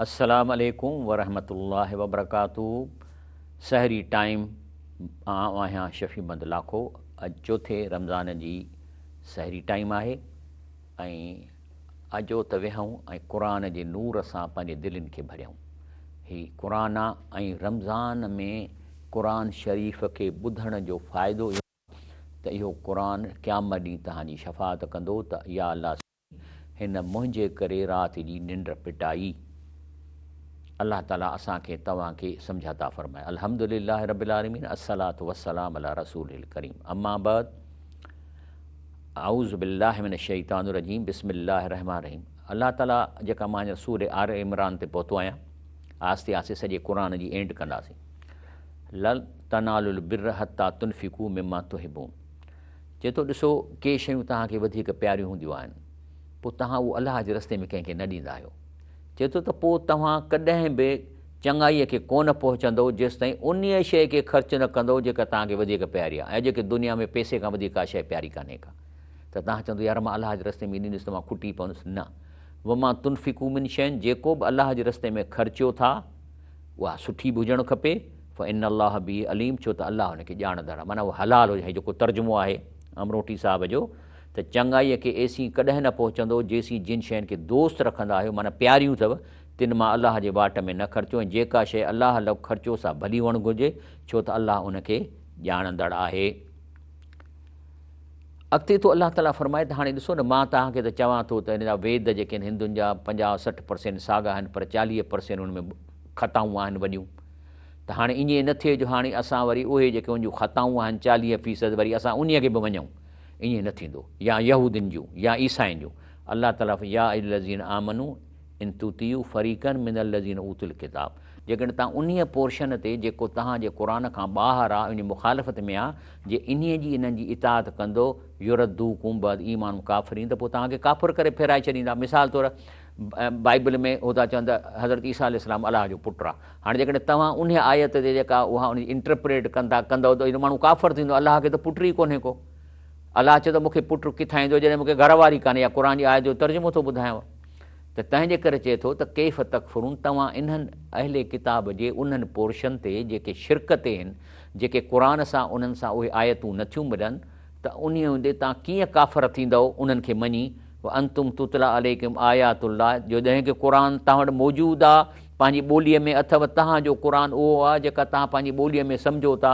السلام عليڪم ورحمة الله وبرڪاته سحري ٽائيم آئون آهيان شفيع محمد لاکو اڄ چوٿين رمضان جي سحري ٽائيم آهي ۽ اچو ته ويهون ۽ قرآن جي نور سان پنهنجي دلين کي ڀريون هي قرآن آ ۽ رمضان ۾ قرآن شريف کي ٻڌڻ جو فائدو اهو ته اهو قرآن قيامت ڏينهن توهان جي شفاعت ڪندو ته يا الله هن منهنجي ڪري رات جي ننڊ ڦٽائي. الله تعالي اسان کي توهان کي سمجهه عطا فرمائي. الحمد لله رب العالمين الصلوة والسلام علي رسوله الڪريم اما بعد اعوذ بالله من الشيطان الرجيم بسم الله الرحمن الرحيم الله تعالي جيڪا مان هينئر سورة آل عمران تي پهتو آهيان آهستي آهستي سڄي قرآن جي اينڊ ڪنداسين لن تنالوا البر حتي تنفقوا مما تحبون چئي ٿو، ڏسو، ڪي شيون توهان کي وڌيڪ پياريون هونديون آهن، پوء توهان اهو الله جي رستي ۾ ڪنهن کي نه ڏيندا آهيو. چئي ٿو ته پوء توهان ڪڏهن به چڱائيء کي ڪونه پهچندؤ، جيستائين انهيء شيء کي خرچ نه ڪندؤ، جيڪا توهان کي وڌيڪ پياري آهي. ۽ جيڪي دنيا ۾ پئسي کان وڌيڪ ڪا شيء پياري ڪانهي ڪا. ته توهان چوندؤ، يار مان الله جي رستي ۾ ڏيندس ته مان کٽي پوندس. نه. وما تنفقوا من شيء جيڪو به الله جي رستي ۾ خرچيو ٿا، اها سٺي به هجڻ کپي، فان الله به عليم ڇو ته الله ان کي ڄاڻندڙ آهي معنيٰ اهو حلال هجي هي جيڪو ترجمو آهي امروٽي صاحب جو ته چڱائيء کي ايسين ڪڏهن نه پهچندو جيسين جن شين کي دوست رکندا آهيو معنيٰ پياريون اٿو تن مان الله جي واٽ ۾ نه خرچو ۽ جيڪا شيء الله لڳ خرچو سا ڀلي هئڻ گهرجي ڇو ته الله ان کي ڄاڻندڙ آهي. اڳتي ٿو الله تعاليٰ فرمائي ته هاڻي ڏسو نه مان توهان کي ته چوان ٿو ته هن جا ويد جيڪي آهن هندن جا 50 60 پرسينٽ ساڳا آهن پر 40 پرسينٽ ان ۾ خطائون آهن وڏيون ته هاڻي ائين نه ٿئي جو هاڻي اسان وري اهي جيڪي ان جون خطائون آهن 40 فيصد وري اسان انهي کي به مڃون ائين نه ٿيندو يا يهودين جون يا عيسائين جون الله تعاليٰ يا ايها الذين آمنوا ان تطيعوا فريقا من الذين اوتوا الڪتاب جيڪڏهن توهان انهيء پورشن تي جيڪو توهان جي قرآن کان ٻاهر آهي ان جي مخالفت ۾ آهي جي انهيء جي انهن جي اطاعت ڪندو يردوڪم بعد ايمانڪم ڪافرين ته پوء توهان کي ڪافر ڪري ڦيرائي ڇڏيندا مثال طور بائبل ۾ هو ٿا چون ته حضرت عيسيٰ عليه السلام الله جو پٽ آهي هاڻي جيڪڏهن توهان انهيء آيت تي جيڪا اها ان جي انٽرپريٽ ڪندا ڪندؤ ته اهو ماڻهو ڪافر ٿيندو الله کي ته پٽ ئي ڪونهي ڪو الله چئي ٿو مون کي پٽ ڪٿان ايندو جڏهن مون کي گهر واري ڪانهي يا قرآن جي آيت جو ترجمو ٿو ٻڌايانو ته تنهن جي ڪري چئي ٿو ته ڪيف تڪفرون توهان انهن اهل ڪتاب جي انهن پورشن تي جيڪي شرڪ تي هن جيڪي قرآن سان انهن سان اهي آيتون نٿيون ملن ته انهي هوندي توهان ڪيئن ڪافر ٿيندؤ انهن کي مڃي وانتم تتليٰ عليڪم آيات الله جو جڏهن ڪه قرآن توهان وٽ موجود آ پنهنجي ٻوليء ۾ اٿو توهان جو قرآن اهو آ جيڪا توهان پنهنجي ٻوليء ۾ سمجهو ٿا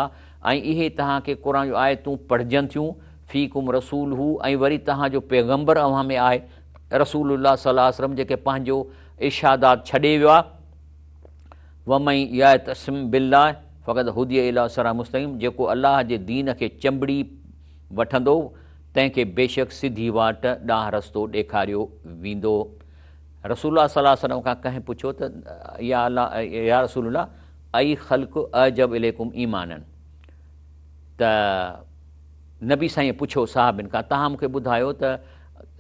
۽ اهي توهان کي قرآن جون آيتون پڙهجن ٿيون فيڪم رسوله ۽ وري توهان جو پيغمبر اوهان ۾ آهي رسول الله صلي الله عليه وسلم جيڪي پنهنجو ارشادات ڇڏي ويو آهي ومن يعتصم بالله فقد هدي الي صراط مستقيم جيڪو الله جي دين کي چنبڙي وٺندو تنهن کي بيشڪ سڌي واٽ ڏانهن رستو ڏيکاريو ويندو رسول الله صلي الله عليه وسلم کان ڪنهن پڇيو ته يا الله يا رسول الله اي خلق اعجب اليڪم ايمانا ته نبي سائين پڇيو صحابين کان توهان مون کي ٻڌايو ته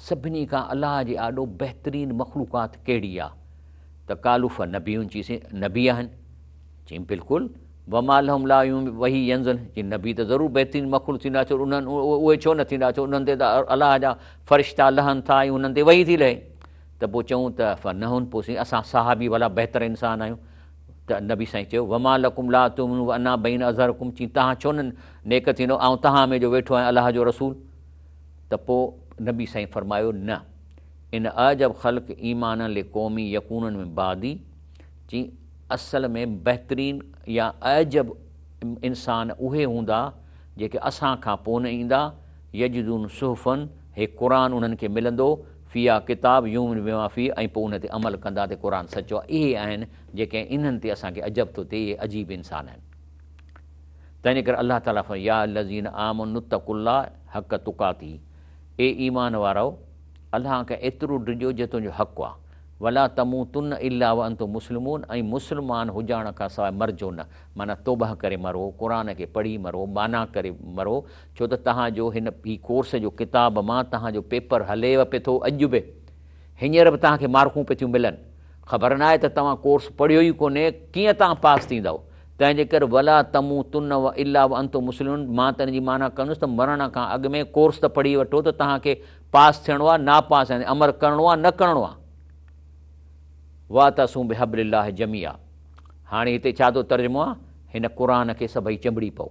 سڀني کان الله جي آڏو بهترين مخلوقات ڪهڙي آ؟ ته قالو فنبيون چيسين نبي آهن چيم بلڪل وما لهم لا وحي ينزل چي نبي ته ضرور بهترين مخلوق ٿيندا ڇو انهن اهي ڇو نه ٿيندا ڇو انهن تي ته الله جا فرشتا لهن ٿا ۽ انهن تي وحي ٿي لهي ته پوء چئون ته فنحن پوء سائين اسان صحابي ڀلا بهتر انسان آهيون ته نبي سائين چيو وما لڪم لا تؤمنون وانا بين اظهرڪم چي توهان ڇو نه نيڪ ٿيندو آئون توهان ۾ جو ويٺو آهيان الله جو رسول ته پوء نبي سائين فرمايو، نه، ان اعجب خلق ايمانا لقوم يڪونون من بعدي، چي اصل ۾ بهترين يا اعجب انسان اهي هوندا جيڪي اسان کان پوء نه ايندا، يجدون صحفا، هي قرآن انهن کي ملندو، فيها ڪتاب يؤمنون بما فيه ۽ پوء ان تي عمل ڪندا ته قرآن سچو آهي، اهي آهن جيڪي انهن تي اسان کي عجب ٿو ٿئي، اهي عجيب انسان آهن. تنهنجي ڪري الله تعاليٰ فرمايو، يا الذين آمنوا اتقوا الله حق تقاته اي ايمان وارؤ! الله کان ايترو ڊڄو جيترو ان جو حق آهي، ولا تموتن الا وانتم مسلمون ۽ مسلمان هجڻ کان سواء مرجو نه، معنيٰ توبهه ڪري مرو، قرآن کي پڙهي مرو، معنيٰ ڪري مرو، ڇو ته توهان جو هن هي ڪورس جو ڪتاب مان توهان جو پيپر هليو پئي ٿو اڄ به، هينئر به توهان کي مارڪون پئي ٿيون ملن، خبر ناهي ته توهان ڪورس پڙهيو ئي ڪونهي ڪيئن توهان پاس ٿيندؤ؟ تنهن جي ڪري ولا تموتن الا وانتم مسلمون مان ته ان جي معنيٰ ڪندس ته مرڻ کان اڳ ۾ ڪورس ته پڙهي وٺو ته توهان کي پاس ٿيڻو آهي ناپاس يعني عمل ڪرڻو آهي نه ڪرڻو آهي. واعتصموا بحبل الله جميعا هاڻي هتي ڇا ٿو ترجمو آ هن قرآن کي سڀئي چنبڙي پئو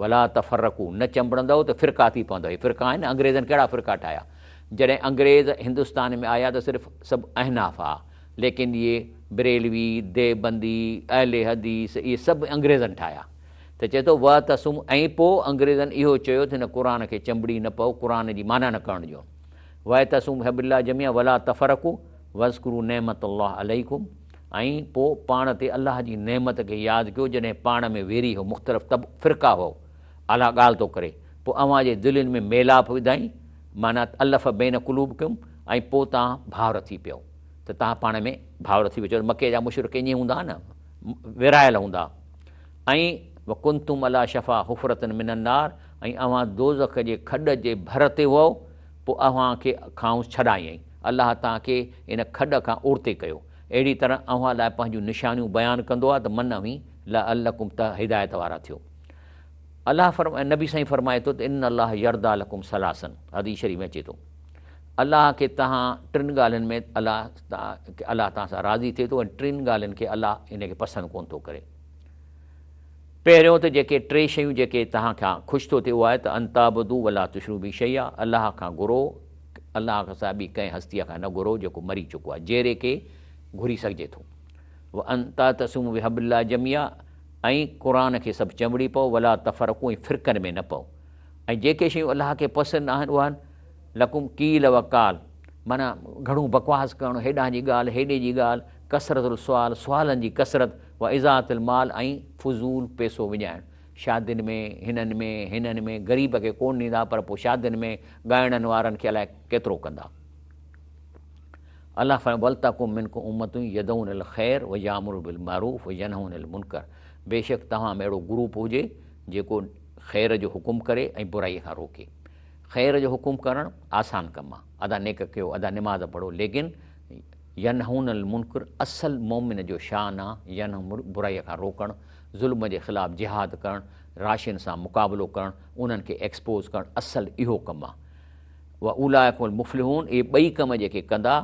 ولا تفرقوا نه چنبڙندؤ ته فرقا ٿي پوندؤ هي فرقا آهن نه انگريزن ڪهڙا فرقا ٺاهيا جڏهن انگريز هندستان ۾ آيا ته صرف سڀ احناف ها ليڪن اهي بريلوي ديوبندي اهل حديث اهي سڀ انگريزن ٺاهيا ته چئي ٿو واعتصموا ۽ پوء انگريزن اهو چيو ته هن قرآن کي چنبڙي نه پئو قرآن جي معنيٰ نه ڪرڻ ڏيو واعتصموا بحبل الله جميعا ولا تفرقوا واذڪروا نعمت الله عليڪم ۽ پوء پاڻ تي الله جي نعمت کي ياد ڪيو جڏهن پاڻ ۾ ويري هو مختلف طب فرقا هئو الله ڳالهه ٿو ڪري پوء اوهان جي دلين ۾ ميلاپ وڌائين معنيٰ الف بين قلوبڪم ۽ پوء توهان ڀائر ٿي پيؤ ته توهان پاڻ ۾ ڀائر ٿي پيو مڪي جا مشرڪ ائين هوندا نه ورهايل هوندا ۽ وڪنتم علي شفا حفرة من النار ۽ اوهان دوزخ جي کڏ جي ڀر تي هئو پوء اوهان کي کانئس ڇڏايائين. الله توهان کي ان کڏ کان اورتي ڪيو. اهڙي طرح اوهان لاء پنهنجون نشانيون بيان ڪندو آهي ته من اوهين لعلڪم ته هدايت وارا ٿيو. الله فرمائي نبي سائين فرمائي ٿو ته ان الله يرضيٰ لڪم ثلاثا حديث شريف ۾ اچي ٿو الله کي توهان ٽن ڳالهين ۾ الله الله توهان سان راضي ٿئي ٿو ۽ ٽن ڳالهين کي الله ان کي پسند ڪونه ٿو ڪري. پهريون ته جيڪي ٽي شيون جيڪي توهان کان خوش ٿو ٿئي اهو آهي ته ان تعبدوا ولا تشرڪوا به شيئا الله کان گهرو الله کان سواء ٻي ڪنهن هستيء کان نه گهرو جيڪو مري چڪو آهي جيئري کي گهري سگهجي ٿو وان تعتصموا بحبل الله جميعا ۽ قرآن کي سڀ چنبڙي پئو ولا تفرقوا ۽ فرقن ۾ نه پئو ۽ جيڪي شيون الله کي پسند آهن اهي آهن لڪم قيل وقال معنيٰ گهڻو بڪواس ڪرڻ هيڏانهن جي ڳالهه هيڏي جي ڳالهه ڪثرت السؤال سوالن جي ڪثرت و اضاعت المال ۽ فضول پئسو وڃائڻ شادين ۾ هنن ۾ هنن ۾ غريب کي ڪونه ڏيندا پر پوء شادين ۾ ڳائڻن وارن کي الائي ڪيترو ڪندا. الله فرمائي ولتڪن منڪم امة يدعون الي الخير ويامرون بالمعروف وينهون عن المنڪر بيشڪ توهان ۾ اهڙو گروپ هجي جيڪو خير جو حڪم ڪري ۽ برائي کان روڪي. خير جو حڪم ڪرڻ آسان ڪم آ، ادا نيڪ ڪيو، ادا نماز پڙهو، ليڪن ينهون عن المنڪر اصل مؤمن جو شان آ، ينهون برائي کان روڪڻ، ظلم جي خلاف جهاد ڪرڻ، راشين سان مقابلو ڪرڻ، انهن کي ايڪسپوز ڪرڻ اصل اهو ڪم آ. واولئک هم المفلحون اهي ٻئي ڪم جيڪي ڪندا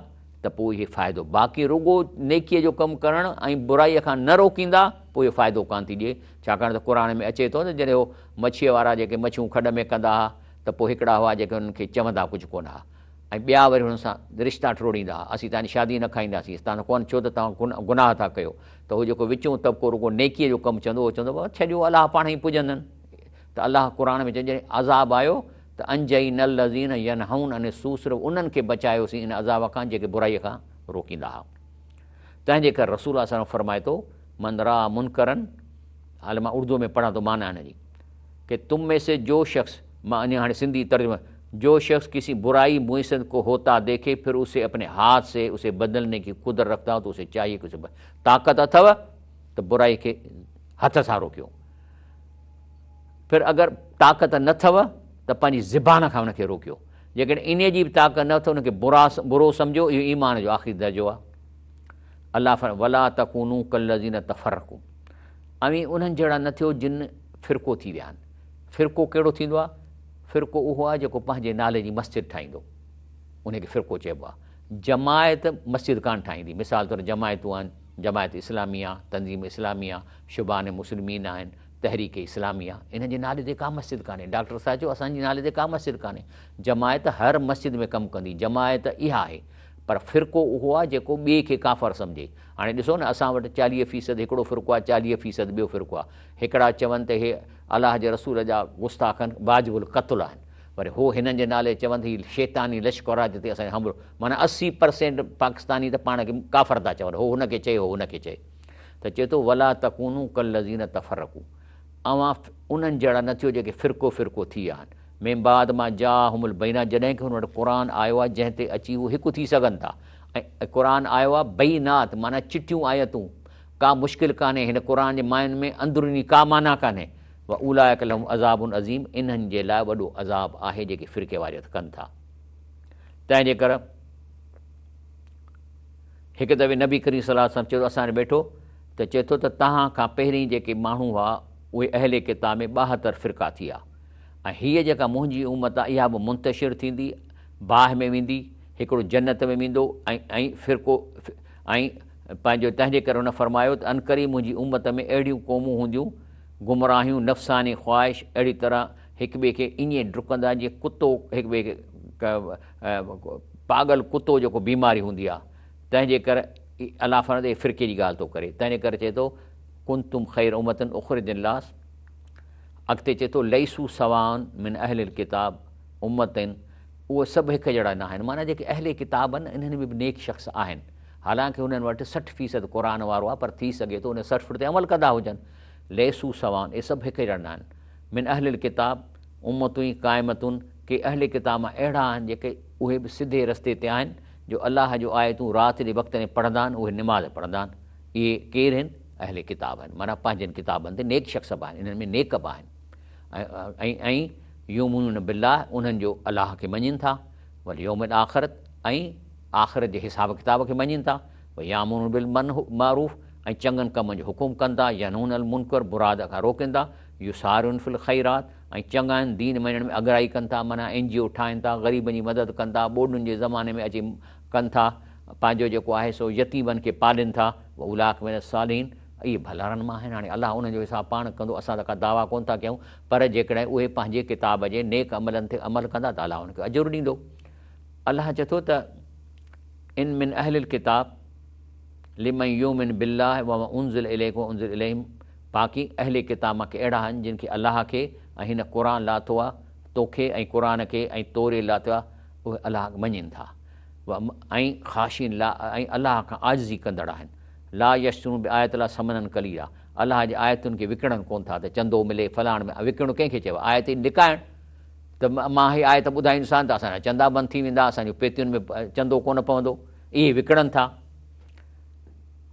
ته پوء اهي فائدو باقي رڳو نيڪي جو ڪم ڪرڻ ۽ برائي کان نه روڪيندا پوء اهو فائدو ڪانه ٿي ڏئي ڇاڪاڻ ته قرآن ۾ اچي ٿو ته جڏهن هو مڇيء وارا جيڪي مڇيون کڏ ۾ ڪندا ها ته پوء هڪڙا هئا جيڪي هنن کي چوندا ڪجهه ڪونه ها ۽ ٻيا وري هنن سان رشتا ٽوڙيندا ها، اسين توهان جي شادي نه کائينداسين، اسين توهان سان ڪونه ڇو ته توهان گناهه ٿا ڪيو ته هو جيڪو وچون طبقو رڳو نيڪيء جو ڪم چوندو هو چوندو بابا ڇڏيو الله پاڻ ئي پڄندن ته الله قرآن ۾ چئي جڏهن عذاب آيو ته انجينا الذين ينهون عن السوء صرف انهن کي بچايوسين ان عذاب کان جيڪي برائيء کان روڪيندا ها تنهن جي ڪري رسول الله صلي الله عليه وسلم فرمائي ٿو من راء منڪرا هل مان اردو ۾ پڙهان ٿو معنيٰ هن جي ڪه تم مين سي جو شخص مان اڃا هاڻي سنڌي ترجمه جو شخص ڪسي برائي معيشت ڪو هوتا ديکي پھر اسي اپني هاٿ سي اسي بدلني ڪي قدرت رکتا هو تو اسي چاهيي ڪه اسي طاقت اٿو ته برائي کي هٿ سان روڪيو پھر اگر طاقت نه اٿو ته پنهنجي زبان کان ان کي روڪيو جيڪڏهن انهي جي به طاقت نه اٿو ان کي برا برو سمجهو اهو ايمان جو آخري درجو آهي الله فرمائي ولا تڪونو ڪالذين تفرقوا اوهين انهن جهڙا نه ٿيو جن فرقو ٿي ويا آهن. فرقو ڪهڙو ٿيندو آهي؟ فرقو اهو آهي جيڪو پنهنجي نالي جي مسجد ٺاهيندو ان کي فرقو چئبو آهي. جماعت مسجد ڪانه ٺاهيندي. مثال طور جماعتون آهن، جماعت اسلاميه، تنظيم اسلاميه، شبان مسلمين آهن، تحريڪ اسلاميه، انهن جي نالي تي ڪا مسجد ڪانهي. ڊاڪٽر صاحب چيو اسان جي نالي تي ڪا مسجد ڪانهي. جماعت هر مسجد ۾ ڪم ڪندي. جماعت اها آهي. پر فرقو اهو آهي جيڪو ٻئي کي ڪافر سمجهي. هاڻي ڏسو نه اسان وٽ 40 فيصد هڪڙو فرقو آهي 40 فيصد ٻيو فرقو آهي. هڪڙا چون ته هي الله جي رسول جا گستاخ آهن واجب القتل آهن. وري هو هنن جي نالي چون ته هي شيطاني لشڪر آهي جتي اسان کي حملو معنيٰ 80 پرسينٽ پاڪستاني ته پاڻ کي ڪافر ٿا چون هو هن کي چئي هو هن کي چئي ته چئي ٿو ولا تڪونو ڪالذين تفرقو اوهان انهن جهڙا نه ٿيو جيڪي فرقو فرقو ٿي ويا آهن من بعد ما جاءهم البينات جڏهن ڪه هن وٽ قرآن آيو آهي جنهن تي اچي هو هڪ ٿي سگهن ٿا ۽ قرآن آيو آهي بينات معنيٰ چٽيون آيتون ڪا مشڪل ڪانهي هن قرآن جي معنين ۾ اندروني ڪا معنيٰ ڪانهي واولئک لهم عذاب عظيم انهن جي لاء وڏو عذاب آهي جيڪي فرقيواريت ڪن ٿا تنهن جي ڪر هڪ دفعي نبي ڪريم صلي الله عليه وسلم چيو اسان وٽ ويٺو ته چئي ٿو ته توهان کان پهرين جيڪي ماڻهو هئا اهي اهل ڪتاب ۾ 72 فرقا ٿي ويا ۽ هيء جيڪا منهنجي امت آهي اها به منتشر ٿيندي باهه ۾ ويندي هڪڙو جنت ۾ ويندو ۽ ۽ فرقو ۽ پنهنجو تنهن جي ڪري هن فرمايو ته عنقريب منهنجي امت ۾ اهڙيون قومون هونديون گمراهيون نفساني خواهش اهڙي طرح هڪ ٻئي کي ائين ڊڪندا جيئن ڪتو هڪ ٻئي کي پاڳل ڪتو جيڪو بيماري هوندي آهي تنهن جي ڪري الله فرمائي ٿو فرقي جي ڳالهه ٿو ڪري تنهن جي ڪري چئي ٿو ڪنتم خير امة اخرجت للناس اڳتي چئي ٿو ليسوا سواء من اهل الڪتاب امة اهي سڀ هڪ جهڙا نه آهن معنيٰ جيڪي اهل ڪتاب آهن انهن ۾ به نيڪ شخص آهن حالانڪه انهن وٽ 60 فيصد قرآن وارو آهي پر ٿي سگهي ٿو ان 60 تي عمل ڪندا هجن ليسوا سواء اهي سڀ هڪ جهڙا نه آهن من اهل الڪتاب امة قائمة ڪي اهل ڪتاب مان اهڙا آهن جيڪي اهي به سڌي رستي تي آهن جو الله جو آيتون رات جي وقت ۾ پڙهندا آهن اهي نماز پڙهندا آهن اهي ڪير آهن؟ اهل ڪتاب آهن معنيٰ پنهنجن ڪتابن تي نيڪ شخص به آهن انهن ۾ نيڪ به آهن ۽ ۽ يؤمنون بالله انهن جو الله کي مڃين ٿا واليوم الاخر ۽ آخرت جي حساب ڪتاب کي مڃين ٿا ويامرون بالمعروف ۽ چڱن ڪمن جو حڪم ڪن ٿا ينهون عن المنڪر براد کان روڪين ٿا يسارعون في الخيرات ۽ چڱاين دين مڃڻ ۾ اڳرائي ڪن ٿا معنيٰ اين جي او ٺاهين ٿا غريبن جي مدد ڪن ٿا ٻوڏن جي زماني ۾ اچي ڪن ٿا پنهنجو جيڪو آهي سو يتيمن کي پالين ٿا، واولئک من الصالحين، اهي ڀلارن مان آهن، هاڻي الله انهن جو حساب پاڻ ڪندو، اسان ته ڪا دعويٰ ڪونه ٿا ڪيون، پر جيڪڏهن اهي پنهنجي ڪتاب جي نيڪ عملن تي عمل ڪندا ته الله انهن کي اجر ڏيندو. الله چئي ٿو ته ان من اهل الڪتاب لمن يؤمن بالله وما انزل اليڪ وما انزل اليهم باقي اهل ڪتاب مان ڪي اهڙا آهن جن کي الله کي ۽ هن قرآن لاٿو آهي توکي ۽ قرآن کي ۽ توريت لاٿو آهي اهي الله کي مڃين ٿا. ۽ خاشعين لا ۽ الله کان عاجزي ڪندڙ آهن. لا يشترون بآيات الله ثمنا قليلا الله جي آيتن کي وڪڻن ڪونه ٿا ته چندو ملي فلاڻ ۾ وڪڻڻ ڪنهن کي چئبو آهي آيت لڪائڻ ته مان هي آيت ٻڌائيندوسان ته اسان جا چندا بند ٿي ويندا اسان جون پيتين ۾ چندو ڪونه پوندو اهي وڪڻن ٿا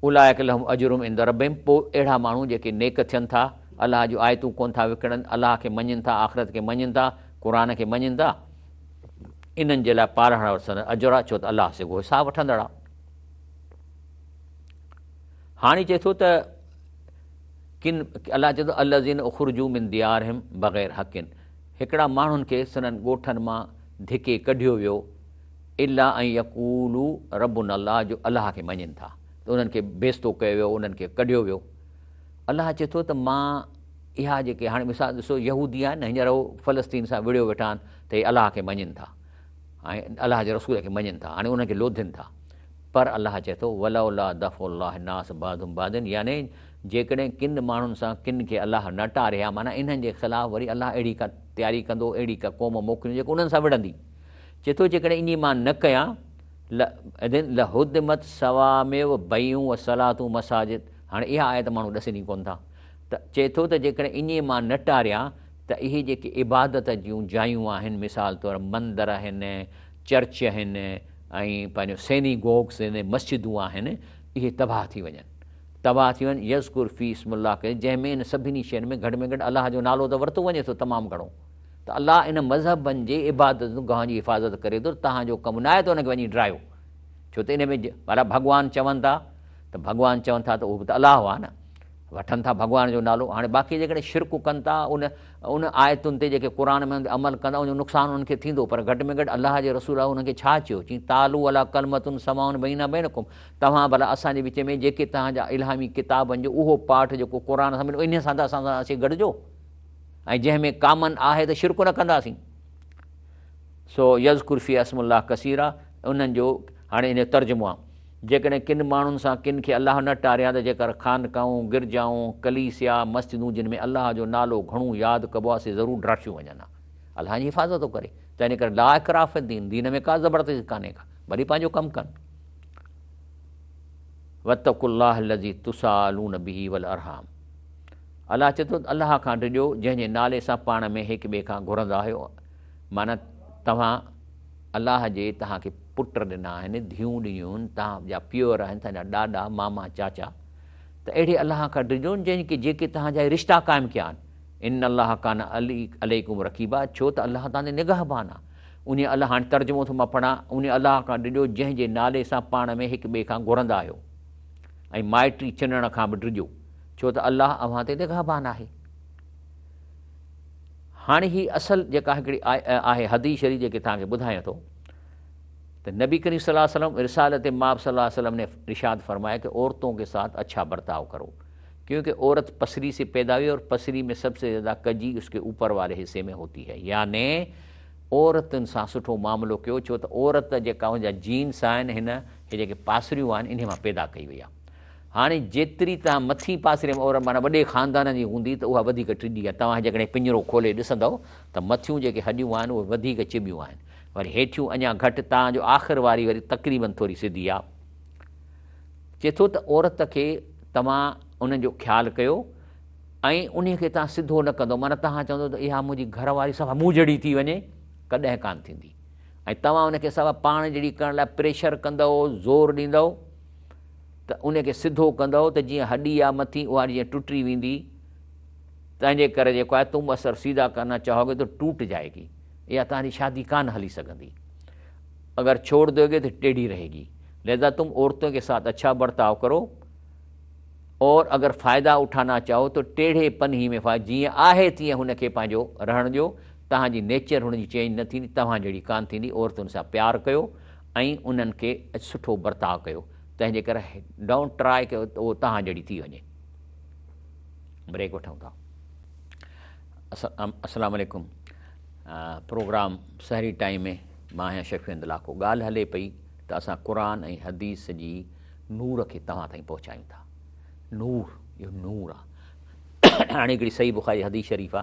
اولئک لهم اجرهم عند ربهم پوء اهڙا ماڻهو جيڪي نيڪ ٿين ٿا الله جون آيتون ڪونه ٿا وڪڻن الله کي مڃين ٿا آخرت کي مڃين ٿا قرآن کي مڃين ٿا انهن جي لاء پالڻهار وٽ سندن اجر آهي، ڇو ته الله سگهو حساب وٺندڙ آهي. هاڻي چئي ٿو ته ڪن الله چئي ٿو الذين اخرجوا من ديارهم بغير حق هڪڙا ماڻهن کي سندن ڳوٺن مان ڌڪي ڪڍيو ويو الا ان يقولوا ربنا الله جو الله کي مڃين ٿا ته انهن کي بيستو ڪيو ويو انهن کي ڪڍيو ويو الله چئي ٿو ته مان اها جيڪي هاڻي مثال ڏسو يهودي آهن نه هينئر هو فلسطين سان وڙهيو ويٺا آهن ته هي الله کي مڃين ٿا ۽ الله جي رسول کي مڃين ٿا هاڻي انهن کي لوڌين ٿا پر الله چئي ٿو ولولا دفع الله الناس بعضهم ببعض يعني جيڪڏهن ڪن ماڻهن سان ڪن کي الله نه ٽاري ها معنيٰ انهن جي خلاف وري الله اهڙي ڪا تياري ڪندو اهڙي ڪا قوم موڪليندو جيڪو انهن سان وڙهندي چئي ٿو جيڪڏهن ائين مان نه ڪيان لهدمت صوامع و بيع و صلات و مساجد هاڻي اها آيت ماڻهو ڏسن ئي ڪونه ٿا ته چئي ٿو ته جيڪڏهن ائين مان نه ٽاريان ته اهي جيڪي عبادت جون جايون آهن مثال طور مندر آهن، چرچ آهن ۽ پنهنجو سيني گوگس آهن، مسجدون آهن اهي تباهه ٿي وڃن. تباهه ٿي وڃن يذڪر في اسم الله ڪثيرا جنهن ۾ ان سڀني شين ۾ گهٽ ۾ گهٽ الله جو نالو ته ورتو وڃي ٿو تمام گهڻو ته الله ان مذهبن جي عبادت گاهن جي حفاظت ڪري ٿو توهان جو ڪم ناهي ته ان کي وڃي ڊاهيو ڇو ته ان ۾ ڀلا ڀڳوان چون ٿا ته ڀڳوان چون ٿا ته اهو به ته الله آهي نه وٺن ٿا ڀڳوان جو نالو هاڻي باقي جيڪڏهن شرڪ ڪن ٿا ان ان آيتن تي جيڪي قرآن ۾ عمل ڪندا ان جو نقصان انهن کي ٿيندو پر گهٽ ۾ گهٽ الله جي رسول انهن کي ڇا چيو چي تعالوا الي ڪلمة سواء بيننا بينڪم توهان ڀلا اسان جي وچ ۾ جيڪي توهان جا الهامي ڪتابن جو اهو پاٺ جيڪو قرآن سان مليو انهي سان ته اسان سان اچي گڏجو ۽ جنهن ۾ ڪامن آهي ته شرڪ نه ڪنداسين سو يذڪر فيها اسم الله ڪثيرا انهن جو هاڻي ان جو ترجمو آهي جيڪڏهن ڪن ماڻهن سان ڪن کي الله نه ٽاري ها ته جيڪر خانقاهون، گرجائون، ڪليسيا، مسجدون جن ۾ الله جو نالو گهڻو ياد ڪبو آهي سي ضرور ڊاٺيون وڃن ها. الله جي حفاظت ٿو ڪري. تنهن ڪري لا اڪراه في الدين، دين ۾ ڪا زبردستي ڪانهي ڪا، ڀلي پنهنجو ڪم ڪن. واتقوا الله الذي تساءلون به والارحام الله چئي ٿو ته الله کان ڊڄو جنهن جي نالي سان پاڻ ۾ هڪ ٻئي کان گهرندا آهيو معنيٰ توهان الله جي توهان کي پٽ ڏنا آهن، ڌيئون ڏنيون آهن، توهان جا پيئر آهن، توهان جا ڏاڏا، ماما، چاچا، ته اهڙي الله کان ڊڄو جنهن کي جيڪي توهان جا رشتا قائم ڪيا آهن. ان الله ڪان عليڪم رقيبا ڇو ته الله توهان تي نگهبان آهي. انهيء الله هاڻي ترجمو ٿو مان پڙهان، انهيء الله کان ڊڄو جنهن جي نالي سان پاڻ ۾ هڪ ٻئي کان گهرندا آهيو ۽ مائٽي ڇنڻ کان به ڊڄو، ڇو ته الله اوهان تي نگهبان آهي. هاڻي هي اصل جيڪا هڪڙي آهي حديث شريف جيڪي توهان کي ٻڌايان ٿو ته نبي ڪريم صلي الله عليه وسلم رسالت مآب صلي الله عليه وسلم ني ارشاد فرمايا ڪه عورتون ڪي ساٿ اڇا برتاء ڪرو ڪيونڪه عورت پسري سي پيدا هئي اور پسري ۾ سب سي زياده ڪجي اس ڪي اوپر والي حصي ۾ هوتي هي يعني عورتن سان سٺو معاملو ڪيو ڇو ته عورت جيڪا ان جا جينس آهن هن هي جيڪي پاسريون آهن انهي مان پيدا ڪئي وئي آهي هاڻي جيتري توهان مٿين پاسري ۾ عورت معنيٰ وڏي خاندان جي هوندي ته اها وڌيڪ ٽڏي آهي توهان جيڪڏهن پڃرو کولي ڏسندؤ ته مٿيون جيڪي هڏيون آهن اهي وڌيڪ چٻيون آهن وري هيٺيون اڃا گهٽ تان جو آخر واري وري تقريبن ٿوري سڌي آ. چئي ٿو ته عورت کي توهان ان جو خيال ڪيو ۽ انهي کي توهان سڌو نه ڪندو معنيٰ توهان چوندو ته اها منهنجي گهر واري صفا مون جهڙي ٿي وڃي ڪڏهن ڪانه ٿيندي ۽ توهان ان کي صفا پاڻ جهڙي ڪرڻ لاء پريشر ڪندؤ زور ڏيندؤ ته ان کي سڌو ڪندؤ ته جيئن هڏي آ مٿي اها جيئن ٽٽي ويندي تنهنجي ڪري جيڪو آهي تم اثر سيڌا ڪرنا چاهوگي تو ٽوٽ جائيگي اها توهان جي شادي ڪانه هلي سگهندي اگر ڇوڙ دوگي تو ٽيڙهي رهيگي لهذا تم عورتون ڪي ساٿ اڇا برتاء ڪرو اور اگر فائدا اٺانا چاهو تو ٽيڙهي پن هي ۾ فائدا جيئن آهي تيئن هن کي پنهنجو رهڻ ڏيو توهان جي نيچر هن جي چينج نه ٿيندي توهان جهڙي ڪانه ٿيندي عورتن سان پيار ڪيو ۽ انهن کي سٺو برتاء ڪيو تنهن جي ڪري don't try ڪي اهو توهان جهڙي ٿي وڃي بريڪ وٺون ٿا السلام عليڪم پروگرام سحري ٽائيم ۾ مان آهيان شفيع احمد لاکو ڳالهه هلي پئي ته اسان قرآن ۽ حديث جي نور کي توهان تائين پهچايون ٿا نور اهو نور آ هاڻي هڪڙي صحيح بخاري حديث شريف آ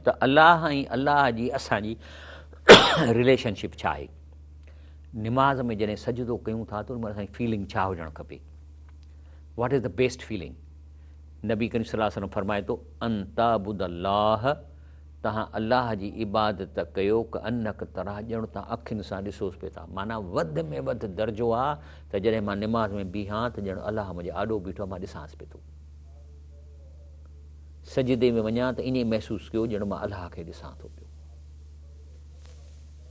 ته الله ۽ الله جي اسان جي رليشن شپ ڇا آهي نماز ۾ جڏهن سجدو ڪيون ٿا ته ان مهل اسان جي فيلنگ ڇا هجڻ کپي what is the best feeling نبي ڪريم صلي الله عليه وسلم فرمائي ٿو، ان تعبد الله، توهان الله جي عبادت ڪيو، ڪانڪ تراه، ڄڻ توهان اکين سان ڏسوس پئي ٿا. معنيٰ وڌ ۾ وڌ درجو آ ته جڏهن مان نماز ۾ بيهان ته ڄڻ الله منهنجي آڏو بيٺو آ مان ڏسانس پئي ٿو. سجدي ۾ وڃان ته ائين محسوس ڪيو ڄڻ مان الله کي ڏسان ٿو پيو.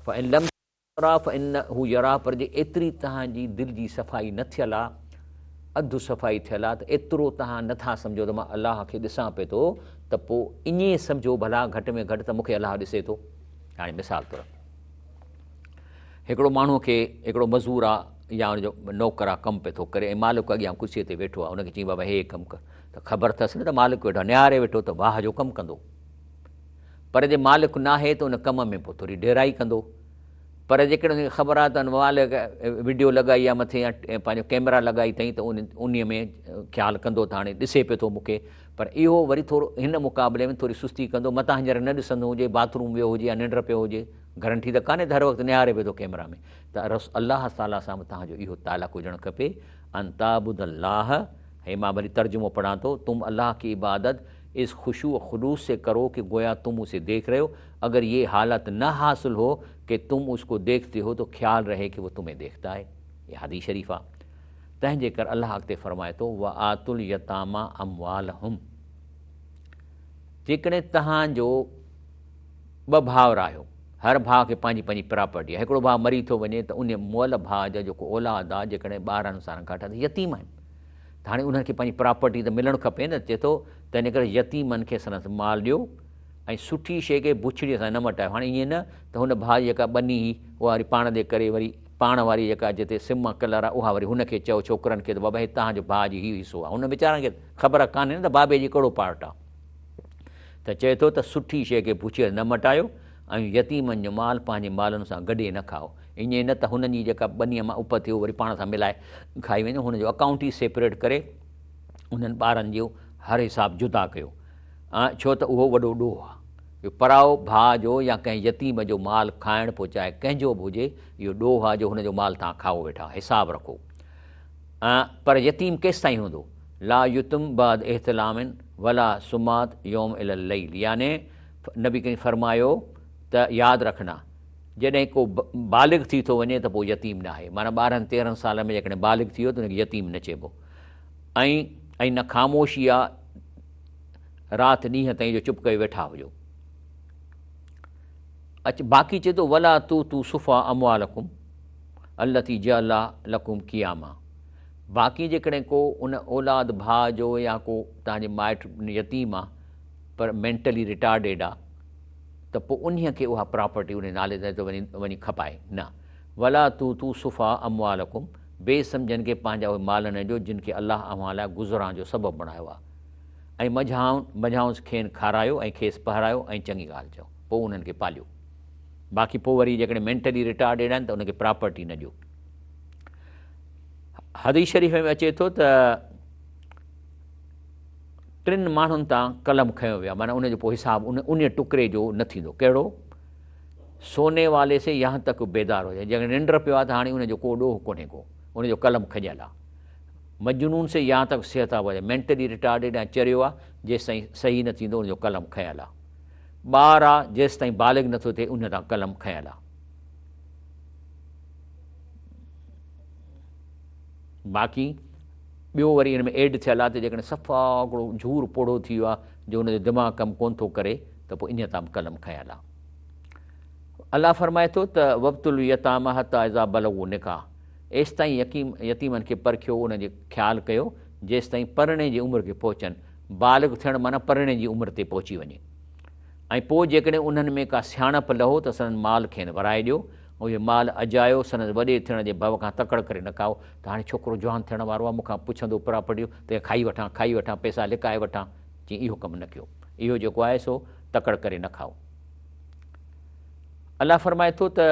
فان لم تراه فانه يراھ پر جي ايتري توهان جي دل جي صفائي نه ٿيل آ، اڌ صفائي ٿيل آ ته ايترو توهان نه ٿا سمجهو ته مان الله کي ڏسان پئي ٿو ته پوء ائين سمجهو ڀلا گهٽ ۾ گهٽ ته مون کي الله ڏسي ٿو. هاڻي مثال طور هڪڙو ماڻهو کي هڪڙو مزور آ يا ان جو نوڪر آ ڪم پئي ٿو ڪري ۽ مالڪ اڳيان ڪرسي تي ويٺو آ ان کي چئين بابا هي ڪم ڪر ته خبر اٿس نه ته مالڪ ويٺو آ نهاري ويٺو ته واهه جو ڪم ڪندو. پر جي مالڪ ناهي ته ان ڪم ۾ پوء ٿوري ڍيرائي ڪندو. پر جيڪڏهن ان کي خبر آهي ته ان مالڪ وڊيو لڳائي آهي مٿي يا پنهنجو ڪئميرا لڳائي اٿئي ته انهي ۾ خيال ڪندو ته هاڻي ڏسي پيو ٿو مون کي. پر اهو وري ٿورو هن مقابلي ۾ ٿوري سستي ڪندو، متان هينئر نه ڏسندو هجي، باٿ روم ويو هجي يا ننڊ پيو هجي، گرنٽي ته ڪانهي ته هر وقت نهاري پيو ٿو ڪئميرا ۾. ته الله تعاليٰ سان به توهان جو اهو تعلق هجڻ کپي، ان تعبد الله، هي مان ڀلي ترجمو پڙهان ٿو، تم الله ڪي عبادت اس خشوع و خلوص سي ڪرو ڪه گويا تم اسي ديک رهي هو، اگر يه حالت نه حاصل هو ڪه تم اس ڪو ديکتي هو تو خيال رهي ڪه وو تمهين ديکتا هي. هي حديث شريف آ. تنهن جي ڪر الله اڳتي فرمائي ٿو، وآتوا اليتامي اموالهم جيڪڏهن توهان جو ٻه ڀائر آهيو، هر ڀاء کي پنهنجي پنهنجي پراپرٽي آهي، هڪڙو ڀاء مري ٿو وڃي ته انهي مئل ڀاء جا جيڪو اولاد آ، جيڪڏهن 12 سالن کان هيٺ آ ته يتيم آهن. ته هاڻي انهن کي پنهنجي پراپرٽي ته ملڻ کپي نه، چئي ٿو تنهن ڪري يتيمن کي سندس مال ڏيو ۽ سٺي شيء کي بڇڙيء سان نه مٽايو. هاڻي ائين نه ته هن ڀاء جي جيڪا ٻني هئي اها وري پاڻ ڏي ڪري وري پاڻ واري جيڪا جتي سم ڪلر آهي اها وري هن کي چئو ڇوڪرن کي ته بابا هي توهان جو ڀاء جي هي حصو آهي. هن ويچارن کي خبر ڪانهي نه ته بابي جي ڪهڙو پارٽ آهي. ته چئي ٿو ته سٺي شيء کي بڇڙيء سان نه مٽايو ۽ يتيمن جو مال پنهنجي مالن سان گڏي نه کائو. ائين نه ته هنن جي جيڪا ٻنيء مان اپت ٿئي اهو وري پاڻ سان ملائي کائي وڃو. هن جو اڪائونٽ ئي سيپريٽ ڪري انهن ٻارن جو هر حساب جدا ڪيو، ڇو ته اهو وڏو ڏوهه آهي. اهو پرائو ڀاء جو يا ڪنهن يتيم جو مال کائڻ پوء چاهي ڪنهن جو به هجي، اهو ڏوهه آهي جو هن جو مال توهان کائو ويٺا، حساب رکو. پر يتيم ڪيستائين هوندو؟ لا يتم بعد احتلام ولا سمات يوم الي الليل يعني نبي ڪريم فرمايو ته ياد رکنا جڏهن ڪو بالغ ٿي ٿو وڃي ته پوء يتيم ناهي معنيٰ ٻارهن تيرهن سالن ۾ جيڪڏهن بالغ ٿي ويو ته ان کي يتيم نه چئبو ۽ ۽ نه خاموشي آ رات ڏينهن تائين جو چپ ڪيو ويٺا هجو اچ باقي چئي ٿو ولا تو تو صفا اموالکم التي جعل الله لکم قياما باقي جيڪڏهن ڪو ان اولاد ڀاء جو يا ڪو توهان جي مائٽ يتيم آ پر مينٽلي ريٽارڊيڊ آ ته پوء انهيء کي اها پراپرٽي ان نالي تي وڃي وڃي کپائي نه ولا توتو سفهاء اموالڪم بي سمجهن کي پنهنجا اهي مال نه ڏيو جن کي الله اوهان لاء گذران جو سبب بڻايو آهي ۽ منجهائنس کين کارايو ۽ کيس پهرايو ۽ چڱي ڳالهه چئو پوء انهن کي پاليو باقي پوء وري جيڪڏهن مينٽلي ريٽارڊيڊ آهن ته انهن کي پراپرٽي نه ڏيو. حديث شريف ۾ اچي ٿو ته ٽن ماڻهن تان قلم کنيو ويو آهي معنيٰ ان جو پوء حساب ان ان ٽڪري جو نه ٿيندو ڪهڙو سوني والي سي يهان تڪ بيدار هجي جيڪڏهن ننڊ پيو آهي ته هاڻي ان جو ڪو ڏوهه ڪونهي ڪو ان جو قلم کنيل آهي مجنون سي يهان تڪ صحت آب هجي مينٽلي ريٽارڊيڊ ۽ چريو آهي جيستائين صحيح نه ٿيندو ان جو قلم کنيل آهي ٻار آهي جيستائين بالغ نٿو ٿئي ان تان قلم کنيل آهي باقي ٻيو وري ان ۾ ايڊ ٿيل آهي ته جيڪڏهن صفا هڪڙو جهور پوڙهو ٿي ويو آهي جو ان جو دماغ ڪم ڪونه ٿو ڪري ته پوء انهيء تان به قلم کنيل آهي. الله فرمائي ٿو ته وابتلوا اليتاميٰ حتيٰ اذا بلغوا النڪاح ايستائين يقيم يتيمن کي پرکيو انهن جي خيال ڪيو جيستائين پرڻي جي عمر کي پهچن، بالغ ٿيڻ معنيٰ پرڻي جي عمر تي پهچي وڃي ۽ پوء جيڪڏهن انهن ۾ ڪا سياڻپ لهو ته سندن مال کين ورائي ڏيو اهي مال اجايو سندس وڏي ٿيڻ جي ڀؤ کان تڪڙ ڪري نه کائو ته هاڻي ڇوڪرو جوان ٿيڻ وارو آهي مون کان پڇندو پراپرٽي ته کائي وٺان کائي وٺان پئسا لڪائي وٺان چي اهو ڪم نه ڪيو اهو جيڪو آهي سو تڪڙ ڪري نه کائو. الله فرمائي ٿو ته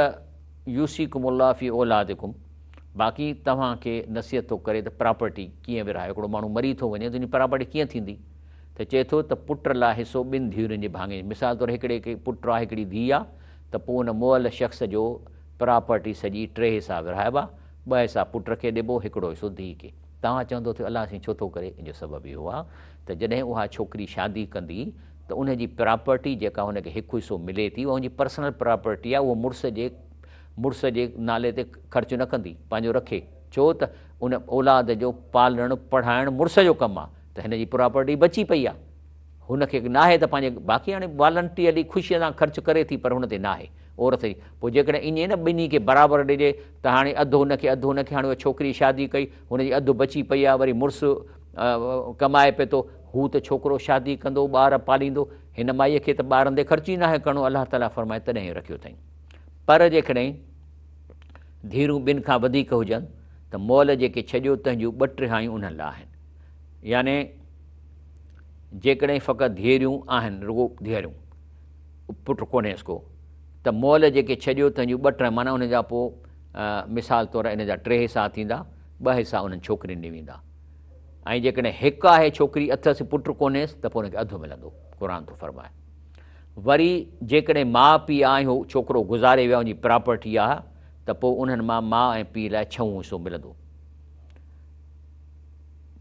يوصيڪم الله في اولادڪم باقي توهان کي نصيحت ٿو ڪري ته پراپرٽي ڪيئن ورهايو هڪڙو ماڻهو مري ٿو وڃي ته ان جي پراپرٽي ڪيئن ٿيندي ته چئي ٿو ته پٽ لاء حصو ٻن ڌيئرن جي ڀاڱي مثال طور هڪڙي کي پٽ آهي هڪڙي ڌيء آهي ته پوء ان مئل شخص جو پراپرٽي سڄي ٽي حصا ورهائبا، ٻه حصا پٽ کي ڏبو، هڪڙو حصو ڌيء کي. توهان چوندو ته الله سائين ڇو ٿو ڪري؟ ان جو سبب اهو آهي ته جڏهن اها ڇوڪري شادي ڪندي ته ان جي پراپرٽي جيڪا هن کي هڪ حصو ملي ٿي اها ان جي پرسنل پراپرٽي آهي اهو مڙس جي مڙس جي نالي تي خرچ نه ڪندي پنهنجو رکي ڇو ته ان اولاد جو پالڻ پڙهائڻ مڙس جو ڪم آهي ته هن جي پراپرٽي بچي پئي آهي. هن کي ناهي ته پنهنجي باقي هاڻي والنٽيئرلي خوشيء سان خرچ ڪري ٿي پر هن تي ناهي عورت جي پوء جيڪڏهن ائين نه ٻنهي کي برابر ڏجي ته هاڻي اڌ هن کي اڌ هن کي هاڻي اها ڇوڪري شادي ڪئي هن جي اڌ بچي پئي آهي وري مڙس ڪمائي پئي ٿو هو ته ڇوڪرو شادي ڪندو ٻار پاليندو هن مائيء کي ته ٻارن تي خرچ ئي ناهي ڪرڻو الله تعاليٰ فرمائي تڏهن رکيو اٿائين پر جيڪڏهن ڌيئرون ٻن کان وڌيڪ هجن ته مئل جيڪي ڇڏيو تنهن جون ٻه ٽهايون انهن لاء آهن يعني جيڪڏهن فقط ڌيئريون آهن، رڳو ڌيئريون، پٽ ڪونهيس ڪو، ته مئل جيڪي ڇڏيو تنهن جون ٻه ٽه معنيٰ ان جا پوء مثال طور ان جا ٽي حصا ٿيندا، ٻه حصا انهن ڇوڪرين ڏي ويندا ۽ جيڪڏهن هڪ آهي ڇوڪري اٿس پٽ ڪونهيس ته پوء ان کي اڌ ملندو، قرآن ٿو فرمائي. وري جيڪڏهن ماء پيء آهي ۽ هو ڇوڪرو گذاري ويا ان جي پراپرٽي آهي ته پوء انهن مان ماء ۽ پيء لاء ڇهون حصو ملندو.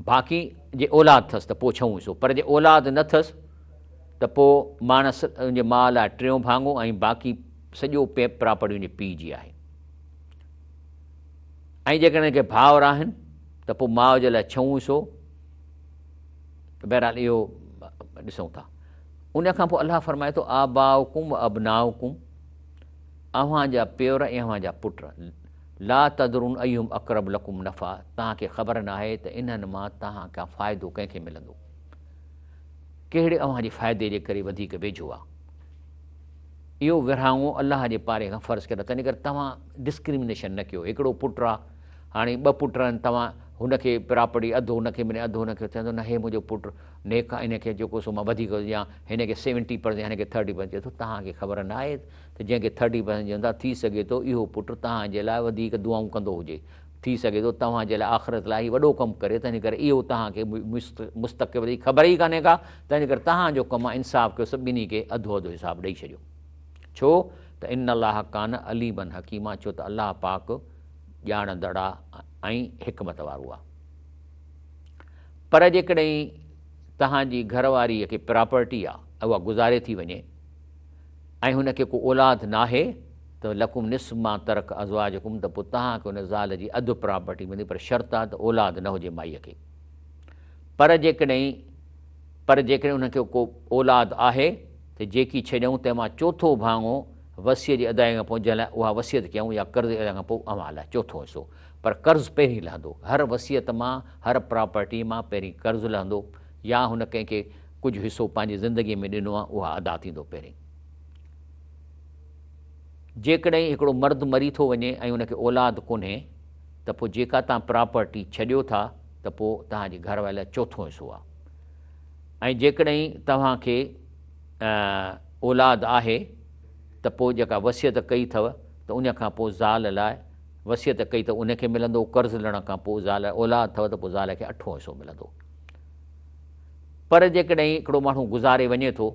باقي جي اولاد ٿس ته پوء ڇهون حصو، پر جي اولاد نه ٿس ته پوء ماڻس ان جي ماء لاء ٽيون ڀاڱو ۽ باقي سڄو پراپرٽي ان جي پيء جي آهي. ۽ جيڪڏهن ڪي ڀائر آهن ته پوء ماء جي لاء ڇهون حصو. بهرحال اهو ڏسون ٿا. ان کان پوء الله فرمائي ٿو آباؤڪم و ابناؤڪم، اوهان جا پيئر ۽ اوهان جا پٽ، لا تدرون ايهم اقرب لڪم نفعا، توهان کي خبر ناهي ته انهن مان توهان کان فائدو ڪنهن کي ملندو، ڪهڙي اوهان جي فائدي جي ڪري وڌيڪ ويجهو آهي. اهو ورهاڱو الله جي پاري کان فرض ڪيل آهي، تنهن ڪري توهان ڊسڪرمنيشن نه ڪيو، هڪڙو پٽ آهي، هاڻي ٻه پٽ آهن، توهان هن کي پراپرٽي اڌ هن کي ملي اڌ هن کي، چوندو نه هي منهنجو پٽ نيڪ آهي، ان کي جيڪو سو مان وڌيڪ ڏيان، هن کي سيونٽي پرسنٽ هن کي ٿرٽي پرسنٽ، چئي ٿو توهان کي خبر ناهي ته جنهن کي ٿرٽي پرسنٽ ڏيون ٿا ٿي سگهي ٿو اهو پٽ توهان جي لاء وڌيڪ دعائون ڪندو هجي، ٿي سگهي ٿو توهان جي لاء آخرت لاء هي وڏو ڪم ڪري، تنهن ڪري اهو توهان کي مستقبل جي خبر ئي ڪانهي ڪا، تنهن ڪري توهان جو ڪم آهي انصاف ڪيو سڀ ٻنهي کي اڌو اڌو حساب ڏئي ڇڏيو. ڇو ته ان الله ڪان عليما حڪيما ڇو ته الله پاڪ ڄاڻندڙ آهي ۽ حڪمت وارو آهي. پر جيڪڏهن توهان جي گهر واريء کي پراپرٽي آهي ۽ اها گذاري ٿي وڃي ۽ هن کي ڪو اولاد ناهي ته لڪم نصف ما ترڪ ازواجڪم ته پوء توهان کي ان زال جي اڌ پراپرٽي ملندي پر شرط آهي ته اولاد نه هجي مائيء کي پر جيڪڏهن پر جيڪڏهن انهن کي ڪو اولاد آهي ته جيڪي ڇڏيائون تنهن مان چوٿون ڀاڱو وصيت جي ادائگي کان پوء جنهن لاء اها وصيت ڪيائون يا قرض جي ادائگي کان پوء اوهان لاء چوٿون حصو پر قرض پهرين لهندو هر وصيت مان هر پراپرٽي مان پهرين قرض لهندو يا هن ڪنهن کي ڪجهه حصو پنهنجي زندگي ۾ ڏنو آهي اها ادا ٿيندو پهرين. جيڪڏهن هڪڙو مرد مري ٿو وڃي ۽ ان کي اولاد ڪونهي ته پوء جيڪا توهان پراپرٽي ڇڏيو ٿا ته پوء توهان جي گهر واري لاء چوٿون حصو آهي ۽ جيڪڏهن توهان کي اولاد آهي ته پوء جيڪا وصيت ڪئي اٿو ته ان کان پوء زال لاء وصيت ڪئي ته ان کي ملندو، قرض لهڻ کان پوء زال اولاد اٿو ته پوء زال کي اٺون حصو ملندو. پر جيڪڏهن هڪڙو ماڻهو گذاري وڃي ٿو،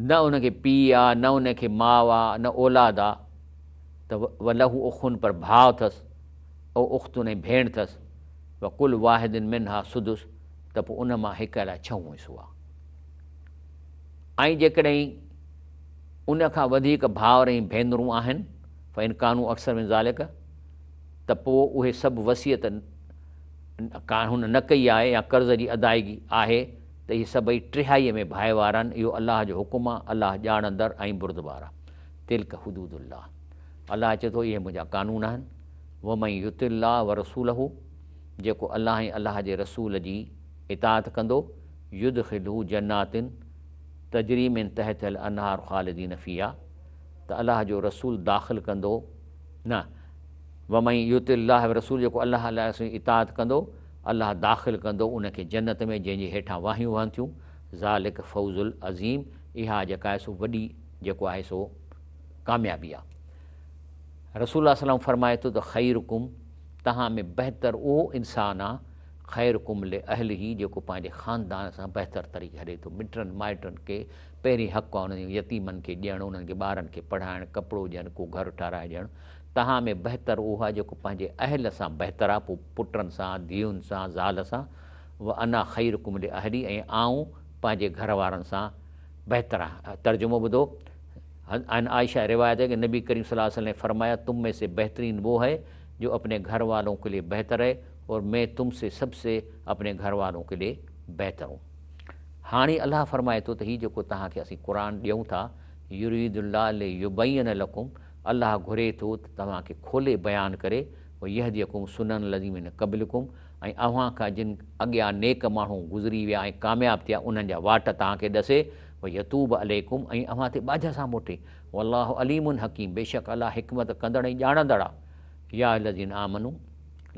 نه ان کي پيء آ، نه ان کي ماء آ، نه اولاد آ، ته وله اخ پر ڀاء اٿس، او اخت ۽ ڀيڻ اٿس، وڪل واحد منها سدس ته پوء ان مان هڪ لاء ڇهون حصو آ. ۽ جيڪڏهن ان کان وڌيڪ ڀائر ۽ ڀينرون آهن، فان ڪانوا اڪثر من ذلڪ، ته پوء اهي سڀ وصيت ڪا هن نه ڪئي آهي يا قرض جي ادائگي آهي ته اهي سڀئي ٽهائيء ۾ ڀائيوار آهن، اهو الله جو حڪم آهي، الله ڄاڻندڙ ۽ بردبار آهي. تلڪ حدود الله، الله چئي ٿو اهي منهنجا قانون آهن، ومن يطع الله ورسوله، جيڪو الله ۽ الله جي رسول جي اطاعت ڪندو، يدخله جنات تجري من تحتها الانهار خالدين فيها ته الله جو رسول داخل ڪندو نه ومن يطع الله ورسوله جيڪو الله الله رسول جي اطاعت ڪندو الله داخل ڪندو ان کي جنت ۾ جنهن جي هيٺان واهيون وهن ٿيون ذالڪ فوز العظيم اها جيڪا آهي سو وڏي جيڪو آهي سو ڪاميابي آهي رسول الله صلي الله فرمائي ٿو ته خيرڪم تهان ۾ بهتر اهو انسان آهي خيرڪم لاهله جيڪو پنهنجي خاندان سان بهتر طريقي هلي ٿو، مٽن مائٽن کي پهرين حق آهي انهن جي يتيمن کي ڏيڻ، انهن کي ٻارن کي پڙهائڻ، ڪپڙو ڏيڻ، ڪو گهر ٺهرائي ڏيڻ، توهان ۾ بهتر اهو آهي جيڪو پنهنجي اهل سان بهتر آهي پوء پٽن سان، ڌيئن سان، زال سان، وانا خيرڪم لاهلي ۽ آئون پنهنجي گهر وارن سان بهتر آهيان. ترجمو ٻڌو، عن عائشه روايت هي ڪه نبي ڪريم صلي الله عليه وسلم ني فرمايا تم مين سي بهترين وو هي جو اپني گهر والون ڪي ليي بهتر هي اور مين تم سي سب سي اپني گهر والون ڪي ليي بهتر هون. هاڻي الله فرمائي ٿو ته هي جيڪو توهان کي اسين قرآن ڏيون ٿا، يريد الله ليبين لڪم، الله گهري ٿو ته توهان کي کولي بيان ڪري، ويهديڪم سنن الذين من قبلڪم، ۽ اوهان کان جن اڳيان نيڪ ماڻهو گذري ويا ۽ ڪامياب ٿيا انهن جا واٽ توهان کي ڏسي، ويتوب عليڪم، ۽ اوهان تي ٻاجهه سان موٽي، والله عليم حڪيم، بيشڪ الله حڪمت ڪندڙ ۽ ڄاڻندڙ آهي. يا ايها الذين آمنوا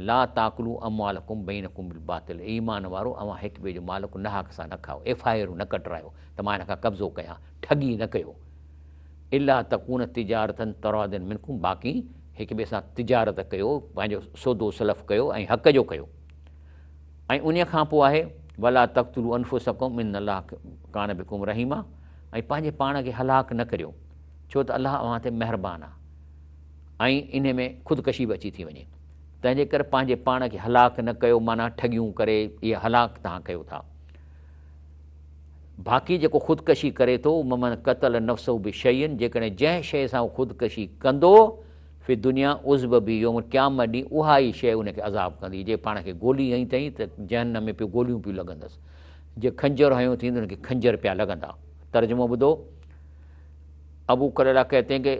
لا تاڪلوا اموالڪم بينڪم بالباطل اي ايمان وارو اوهان هڪ ٻئي جو مال ناحق سان نه کائو، ايف I آرون نه ڪٽرايو ته مان هن کان قبضو ڪيان، ٺڳي نه ڪيو، الا تڪون تجارة تراض منڪم باقي هڪ ٻئي سان تجارت ڪيو، پنهنجو سودو سلف ڪيو ۽ حق جو ڪيو ۽ انهي کان پوء آهي ولا تقتلوا انفسڪم ان الله ڪان بڪم رحيما ۽ پنهنجي پاڻ کي هلاڪ نه ڪريو ڇو ته الله اوهان تي مهربان آهي. ۽ انهي ۾ خودڪشي به اچي ٿي وڃي. تنهنجي ڪري پنهنجي پاڻ کي هلاڪ نه ڪيو معنيٰ ٺڳيون ڪري اهي هلاڪ توهان ڪيو ٿا. باقي جيڪو خودڪشي ڪري ٿو ومن قتل نفسه بشيء جيڪڏهن جنهن شيء سان هو خودڪشي ڪندو في الدنيا عذب به يوم القيامت ڏينهن اها ئي شيء ان کي عذاب ڪندي جي پاڻ کي گولي هنئي اٿئي ته جهنم ۾ پيو گوليون پيون لڳندس جي خنجر هنيو اٿئي ته ان کي خنجر پيا لڳندا ترجمو ٻڌو ابو قليله کهتي هين ڪه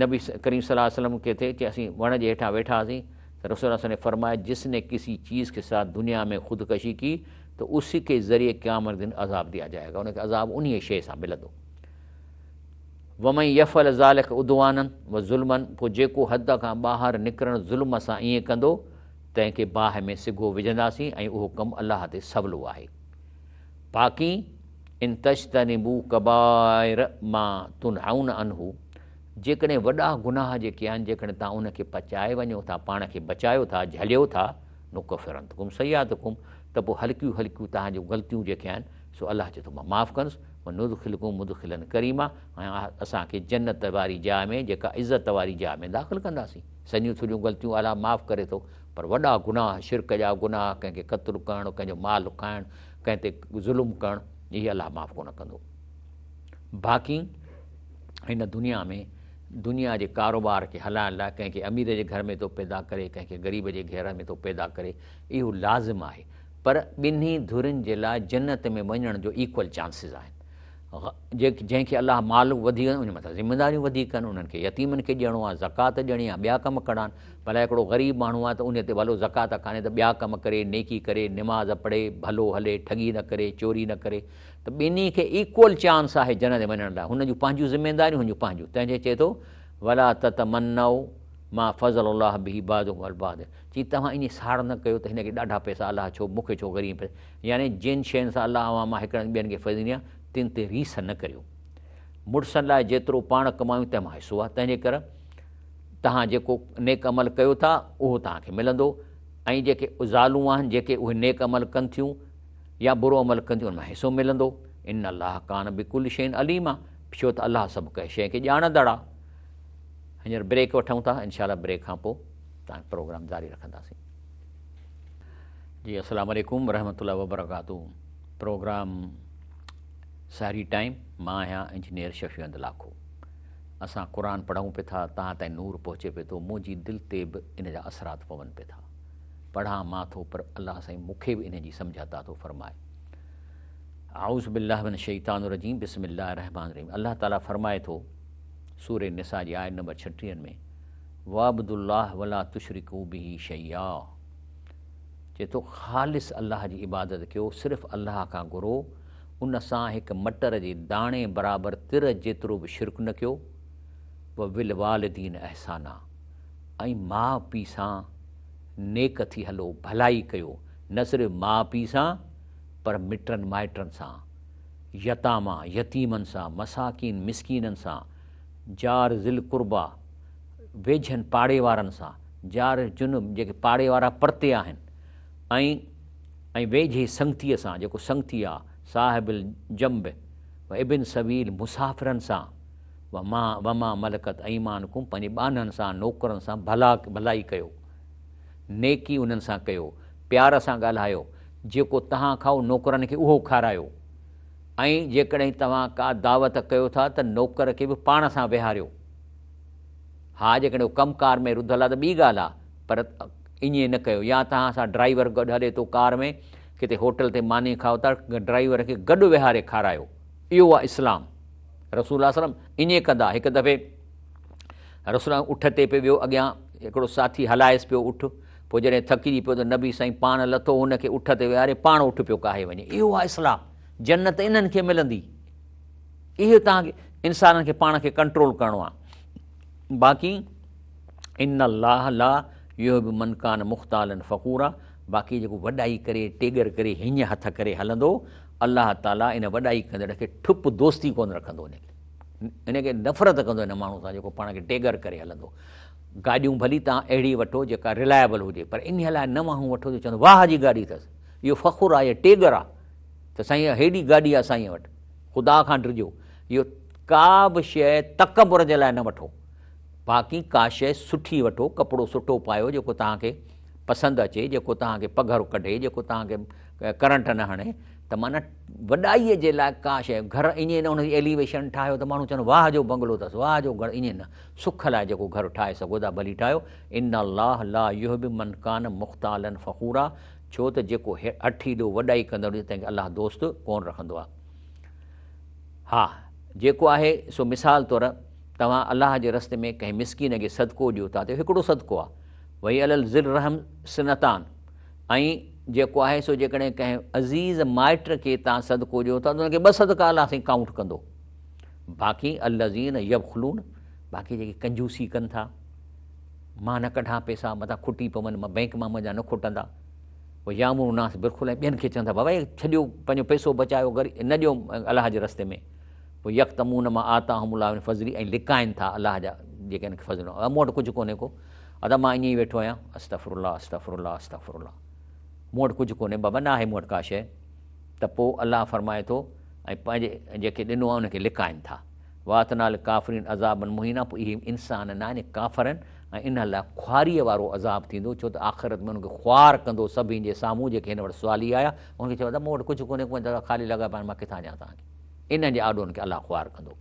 نبي ڪريم صلي الله عليه وسلم ڪي ٿي چي اسين وڻ جي هيٺان ويٺا هئاسين ته رسول الله صلي الله عليه وسلم ني فرمايا جس ني ڪسي چيز ڪي ساٿ دنيا ۾ خودڪشي ڪي تو اسي ڪي ذريعي قيامت دن عذاب ديا جائي گا ان کي عذاب انهي شيء سان ملندو ومن يفعل ذلک عدوانا وظلما پوء جيڪو حد کان ٻاهر نڪرڻ ظلم سان ائين ڪندو تنهن کي باهه ۾ سگهو وجهنداسين ۽ اهو ڪم الله تي سولو آهي باقي ان تجتنبوا ڪبائر ما تنهون عنه جيڪڏهن وڏا گناهه جيڪي آهن جيڪڏهن توهان ان کي پچائي وڃو ٿا پاڻ کي بچايو ٿا جهليو ٿا نڪفر عنڪم سيئاتڪم ته پوء هلڪيون هلڪيون توهان جون غلطيون جيڪي آهن سو الله چئي ٿو مان معاف ڪندس وندخلڪم مدخلا ڪريما ۽ اسان کي جنت واري جاء ۾ جيڪا عزت واري جاء ۾ داخل ڪنداسين سنهيون ٿلهيون غلطيون الله معاف ڪري ٿو پر وڏا گناهه شرڪ جا گناهه ڪنهن کي قتل ڪرڻ ڪنهن جو مال کائڻ ڪنهن تي ظلم ڪرڻ اهي الله معاف ڪونه ڪندو. باقي هن دنيا ۾ دنيا جي ڪاروبار کي هلائڻ لاء ڪنهن کي امير جي گهر ۾ ٿو پيدا ڪري ڪنهن کي غريب جي گهر ۾ ٿو پيدا ڪري اهو لازم آهي پر ٻنهي ڌرين جي لاء جنت ۾ وڃڻ جو ايڪول چانسز آهن. جنهن کي الله مال وڌيڪ ان جي مٿان ذميداريون وڌيڪ آهن، انهن کي يتيمن کي ڏيڻو آهي، زڪوات ڏيڻي آهي، ٻيا ڪم ڪرڻا آهن. ڀلا هڪڙو غريب ماڻهو آهي ته ان تي ڀلو زڪوات کاني ته ٻيا ڪم ڪري، نيڪي ڪري، نماز پڙهي، ڀلو هلي، ٺڳي نه ڪري، چوري نه ڪري ته ٻنهي کي ايڪول چانس آهي جنت ۾ وڃڻ لاء. هن جون پنهنجون ذميداريون، هن جون پنهنجون. تنهن جي چئي ٿو ولا تتمنوا ما فضل الله به بعضڪم علي بعض، چي توهان ائين ساڙ نه ڪيو ته هن کي ڏاڍا پئسا الله ڇو مون کي ڇو غريب پئسا، يعني جن شين سان الله اوهان مان هڪڙن ٻين کي فضل ڏني آهي تن تي ريس نه ڪريو. مڙسن لاء جيترو پاڻ ڪمايون تنهن مان حصو آهي، تنهن جي ڪر توهان جيڪو نيڪ عمل ڪيو ٿا اهو توهان کي ملندو ۽ جيڪي زالون آهن جيڪي اهي نيڪ عمل ڪن ٿيون يا برو عمل ڪن ٿيون ان مان حصو ملندو. ان الله ڪان بڪل شيء عليما، ڇو ته الله سڀ ڪنهن شيء کي ڄاڻندڙ آهي. هينئر بريڪ وٺون ٿا انشاء الله بريڪ کان پوء تان پروگرام جاري رکنداسين. جي السلام عليڪم ورحمة الله وبرڪاته پروگرام سحري ٽائيم مان آهيان انجنيئر شفيع احمد لاکو اسان قرآن پڙهون پي ٿا تهان تائين نور پهچي پي ٿو منهنجي دل تي به ان جا اثرات پون پي ٿا پڙهان مان ٿو پر الله سائين مون کي به ان جي سمجھ عطا ٿو فرمائي اعوذ بالله من الشيطان الرجيم بسم الله الرحمن الرحيم الله تعالي فرمائي ٿو سورة نساء جي آيت نمبر 36 ۾ واعبدوا الله ولا تشرڪوا به شيئا چئي ٿو خالص الله جي عبادت ڪيو صرف الله کان گهرو ان سان هڪ مٽر جي داڻي برابر تر جيترو به شرڪ نه ڪيو وبالوالدين احسانا ۽ ماء پيء سان نيڪ ٿي هلو ڀلائي ڪيو نه صرف ماء پيء سان پر مٽن مائٽن سان يتاما يتيمن سان مساڪين مسڪينن سان جار ذي القربيٰ ويجهن پاڙي وارن سان، جار جنب جيڪي پاڙي وارا پرتي آهن ۽ ۽ ويجهي سنگتيء سان جيڪو سنگتي آ، صاحب الجنب و ابن سبيل مسافرن سان وما وما ملڪت ايمانڪم پنهنجي ٻانهن سان نوڪرن سان ڀلا ڀلائي ڪيو نيڪي انهن سان ڪيو پيار سان ڳالهايو جيڪو توهان کائو نوڪرن کي اهو کارايو ۽ جيڪڏهن توهان ڪا دعوت ڪيو ٿا ته نوڪر کي به پاڻ سان ويهاريو. ها جيڪڏهن هو ڪم ڪار ۾ رڌل آ ته ٻي ڳالهه آ پر ائين نه ڪيو يا توهان سان ڊرائيور گڏ هلي ٿو ڪار ۾ ڪٿي هوٽل تي ماني کائو ٿا ڊرائيور کي گڏ ويهاري کارايو اهو آ اسلام رسول الله صلعم ائين ڪندا هڪ دفعي رسول الله اٺ تي پيو ويو اڳيان هڪڙو ساٿي هلائيس پيو اٺ پوء جڏهن ٿڪجي پيو ته نبي سائين پاڻ لٿو هن کي اٺ تي ويهاري پاڻ اٺ پيو ڪاهي وڃي اهو آ اسلام جنت انهن کي ملندي اهو توهان کي انسانن کي پاڻ کي ڪنٽرول ڪرڻو آهي باقي ان الله لا يحب من ڪان مختالا فخورا باقي جيڪو وڏائي ڪري ٽيڳر ڪري هيئن هٿ ڪري هلندو الله تعالي ان وڏائي ڪندڙ کي ٺپ دوستي ڪونه رکندو ان کي ان کي نفرت ڪندو ان ماڻهو سان جيڪو پاڻ کي ٽيڳر ڪري هلندو گاڏيون ڀلي تان اهڙي وٺو جيڪا رلائبل هجي پر ان لاء نه ماڻهو وٺو جو چوندو واهه جي گاڏي اٿس اهو فخر آهي ٽيڳر آهي ته سائين هيڏي گاڏي آهي سائين وٽ خدا کان ڊڄو، اهو ڪا به شيء تڪبر جي لاء نه وٺو، باقي ڪا شيء سٺي وٺو، ڪپڙو سٺو پايو جيڪو توهان کي پسند اچي، جيڪو توهان کي پگهر ڪڍي، جيڪو توهان کي ڪرنٽ نه هڻي ته معنيٰ وڏائيء جي لاء ڪا شيء گهر ائين نه ان جي ايليويشن ٺاهيو ته ماڻهو چون واهه جو بنگلو اٿس، واهه جو گهر ائين نه، سک لاء جيڪو گهر ٺاهي سگهو ٿا ڀلي ٺاهيو، ان الله لا يحب من ڪان مختالا فخورا ڇو ته جيڪو هٺيلو وڏائي ڪندڙ هجي تنهن کي الله دوست ڪونه رکندو آهي. ها، جيڪو آهي سو مثال طور توهان الله جي رستي ۾ ڪنهن مسڪين کي صدقو ڏيو ٿا ته اهو هڪڙو صدقو آهي. وعلي الذي الرحم اثنتان ۽ جيڪو آهي سو جيڪڏهن ڪنهن عزيز مائٽ کي توهان صدقو ڏيو ٿا ته ان کي ٻه صدقا الله سائين ڪائونٽ ڪندو. باقي الذين يبخلون باقي جيڪي ڪنجوسي ڪن ٿا. مان نه ڪڍان پئسا متان کٽي پون مان بئنڪ مان منهنجا نه کٽندا پوء يامر الناس بالخل ۽ ٻين کي چون ٿا بابا ڇڏيو پنهنجو پئسو بچايو غريب نه ڏيو الله جي رستي ۾ پوء يڪتمون ما آتاهم الله من فضلي ۽ لڪائن ٿا الله جا جيڪي هن کي فضل مون وٽ ڪجهه ڪونهي ڪو ادا مان ائين ئي ويٺو آهيان استغفر الله استغفر الله استغفر الله مون وٽ ڪجهه ڪونهي بابا نه آهي مون وٽ ڪا شيء ته پوء الله فرمائي ٿو ۽ پنهنجي جيڪي ڏنو آهي ان کي لڪائن ٿا واعتدنا للڪافرين عذابا مهينا پوء اهي انسان نه آهن ڪافر آهن ۽ انهن لاء خواريء وارو عذاب ٿيندو ڇو ته آخرت ۾ انهن کي خوار ڪندو سڀني جي سامهون جيڪي هن وٽ سوالي آيا انهن کي چوندو مون وٽ ڪجهه ڪونهي ڪو خالي لڳا پيا آهن مان ڪٿان ڏيان توهان کي انهن جي آڏو انهن کي الله خوار ڪندو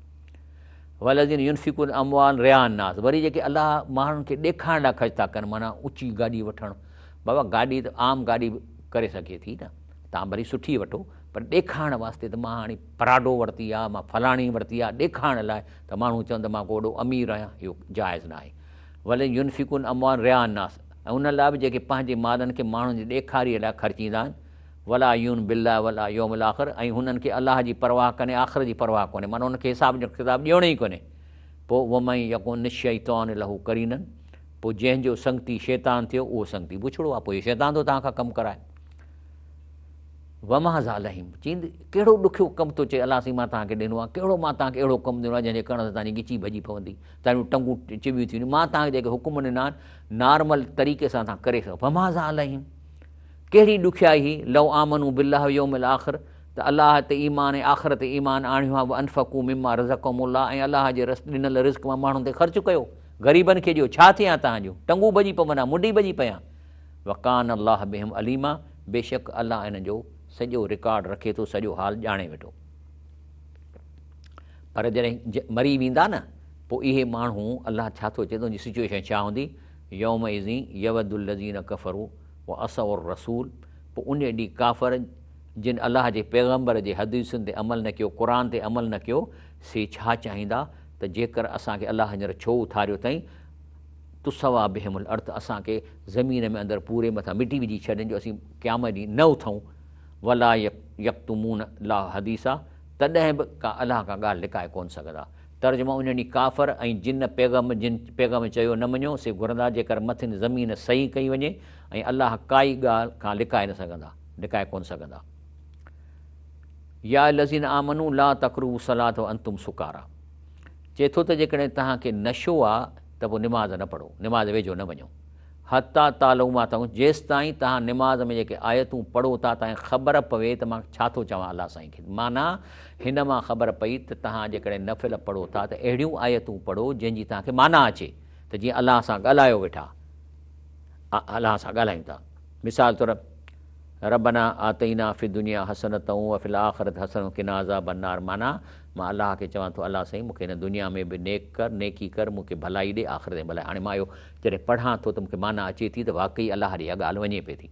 والذين ينفقون اموال رياء الناس وري جيڪي الله ماڻهن کي ڏيکارڻ لاء خرچ ٿا ڪن معنيٰ اوچي گاڏي وٺڻ بابا گاڏي ته عام گاڏي ڪري سگهي ٿي نه توهان ڀلي سٺي وٺو پر ڏيکارڻ واسطي ته مان هاڻي پراڊو ورتي آ، مان فلاڻي ورتي آ، ڏيکارڻ لاء ته ماڻهو چون ته مان ڪو وڏو امير آهيان، اهو جائز ناهي. والذين ينفقون اموالهم رئاء الناس ۽ انهن لاء به جيڪي پنهنجي مالن کي ماڻهن جي ڏيکاريء لاء خرچيندا آهن، ولا يؤمنون بالله واليوم الاخر ۽ هنن کي الله جي پرواهه ڪانهي آخرت جي پرواهه ڪونهي معنيٰ انهن کي حساب ڪتاب ڏيڻو ئي ڪونهي. پوء ومن يڪن الشيطان له قرينا پوء جنهن جو سنگتي شيطان ٿيو اهو سنگتي بڇڙو آهي پوء اهو شيطان ٿو توهان کان ڪم ڪرائي. وماذا عليهم چيند ڪهڙو ڏکيو ڪم ٿو چئي الله سائين مان توهان کي ڏنو آهي ڪهڙو مان توهان کي اهڙو ڪم ڏنو آهي جنهن جي ڪرڻ سان توهان جي ڳچي ڀڄي پوندي توهان جون ٽنگون چٻيون ٿي وينديون مان توهان کي جيڪي حڪم ڏنا آهن نارمل طريقي سان توهان ڪري سگهو وماذا عليهم ڪهڙي ڏکيائي هئي لو آمنوا بالله واليوم الاخر ته الله تي ايمان ۽ آخرت تي ايمان آڻيو ها وانفقوا مما رزقهم الله ۽ الله جي ڏنل رزق مان ماڻهن تي خرچ ڪيو غريبن کي ڏيو ڇا ٿئي ها توهان جون ٽنگون ڀڄي پون ها منڍي ڀڄي پئي ها وڪان الله بهم عليما بيشڪ الله انهن جو سڄو رڪارڊ رکي ٿو سڄو حال ڄاڻي ويٺو پر جڏهن مري ويندا نه پوء اهي ماڻهو الله ڇا ٿو چئي ته ان جي سچويشن ڇا هوندي يومئذ يود الذين ڪفروا وعصوا الرسول پوء ان ڏينهن ڪافر جن الله جي پيغمبر جي حديثن تي عمل نه ڪيو قرآن تي عمل نه ڪيو سي ڇا چاهيندا ته جيڪر اسان کي الله هينئر ڇو اٿاريو اٿائين تسويٰ بهم الارض اسان کي زمين ۾ اندر پوري مٿان مٽي وجهي ڇڏين جو اسين قيامت ڏينهن نه اٿئون ولا يڪتمون الله حديثا تڏهن به ڪا الله کان ڳالهه لڪائي ڪونه سگهندا. ترجمه، انهن ڏينهن ڪافر ۽ جن پيغمبر جن پيغمبر چيو نه مڃيو سي گهرندا جيڪر مٿن زمين صحيح ڪئي وڃي ۽ الله ڪائي ڳالهه کان لڪائي نه سگهندا لڪائي ڪونه سگهندا. يا الذين آمنوا لا تقربوا الصلاة وانتم سڪارا چئي ٿو ته جيڪڏهن توهان کي نشو آ ته پوء نماز نه پڙهو، نماز ويجهو نه وڃو. حتيٰ تعلموا ما تقولون جيستائين توهان نماز ۾ جيڪي آيتون پڙهو ٿا تانئين خبر پوي ته مان ڇا ٿو چوان الله سائين کي. معنيٰ هن مان خبر پئي ته توهان جيڪڏهن نفل پڙهو ٿا ته اهڙيون آيتون پڙهو جنهن جي توهان کي معنيٰ اچي ته جيئن الله سان ڳالهايو ويٺا الله سان ڳالهايون ٿا. مثال طور ربنا آتنا في الدنيا حسنة وفي الآخرة حسنة وقنا عذاب النار معنيٰ مان الله کي چوان ٿو الله سائين مون کي هن دنيا ۾ به نيڪ ڪر، نيڪي ڪر، مون کي ڀلائي ڏي، آخرت ۾ ڀلائي. هاڻي مان اهو جڏهن پڙهان ٿو ته مون کي معنيٰ اچي ٿي ته واقعي الله ڏي اها ڳالهه وڃي پئي ٿي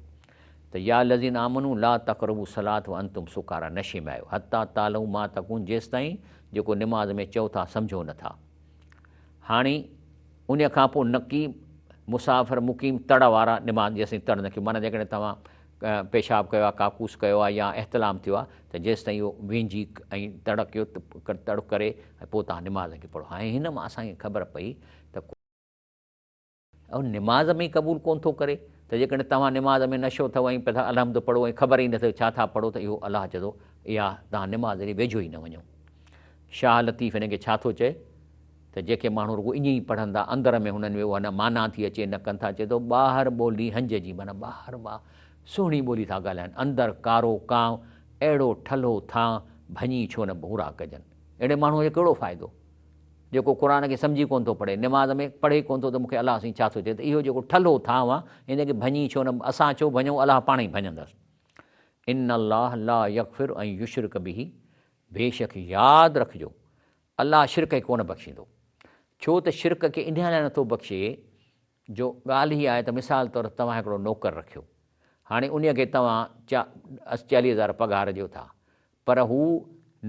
ته يا الذين آمنوا لا تقربوا الصلاة وانتم سڪارا نشي ۾ آهيو حتيٰ تعلموا ما تقولون جيستائين جيڪو نماز ۾ چئو ٿا سمجهو نه ٿا. هاڻي انهيء کان پوء نڪي مسافر مقيم تڙ وارا نماز جيستائين تڙ نه ڪيو معنيٰ جيڪڏهن توهان پيشاب ڪيو آهي ڪاڪوس ڪيو آهي يا احتلام ٿيو آهي ته جيستائين اهو وينجهي ۽ تڙ ڪيو تڙ ڪري ۽ پوء توهان نماز کي پڙهو هاڻي هن مان اسان کي خبر پئي ته اهو نماز ۾ ئي قبول ڪونه ٿو ڪري ته جيڪڏهن توهان نماز ۾ نشو اٿو ۽ پيا ٿا الحمد پڙهو ۽ خبر ئي نه اٿو ڇا ٿا پڙهو ته اهو الله چئي ٿو اها توهان نماز جي ويجهو ئي نه وڃو شاهه لطيف هن کي ڇا ٿو چئي ته جيڪي ماڻهو رڳو ائين ئي پڙهن ٿا، اندر ۾ هنن ۾ اها نه معنيٰ ٿي اچي نه ڪن ٿا، چئي ٿو ٻاهر ٻولي هنج جي معنيٰ ٻاهر مان سهڻي ٻولي ٿا ڳالهائن، اندر ڪارو ڪانء، اهڙو ٺلهو ٿانء، ڀڃي ڇو نه ڀونرا ڪجن. اهڙي ماڻهوء جو ڪهڙو فائدو؟ جيڪو قرآن کي سمجهي ڪونه ٿو پڙهي، نماز ۾ پڙهي ڪونه ٿو ته مون کي الله سائين ڇا ٿو چئي ته اهو جيڪو ٺلهو ٿانء آ، هن کي ڀڃي ڇو نه، اسان ڇو ڀڃون، الله پاڻ ئي ڀڃندس. ان الله لا يغفر ان يشرڪ به، بيشڪ ياد رکجو الله شرڪ کي ڪونه بخشيندو. ڇو ته شرڪ کي انهيء لاء نٿو بخشي جو ڳالهه هيء آهي ته مثال طور توهان هڪڙو نوڪر رکيو. هاڻي انهيء کي توهان 40 هزار پگهار ڏيو ٿا. پر هو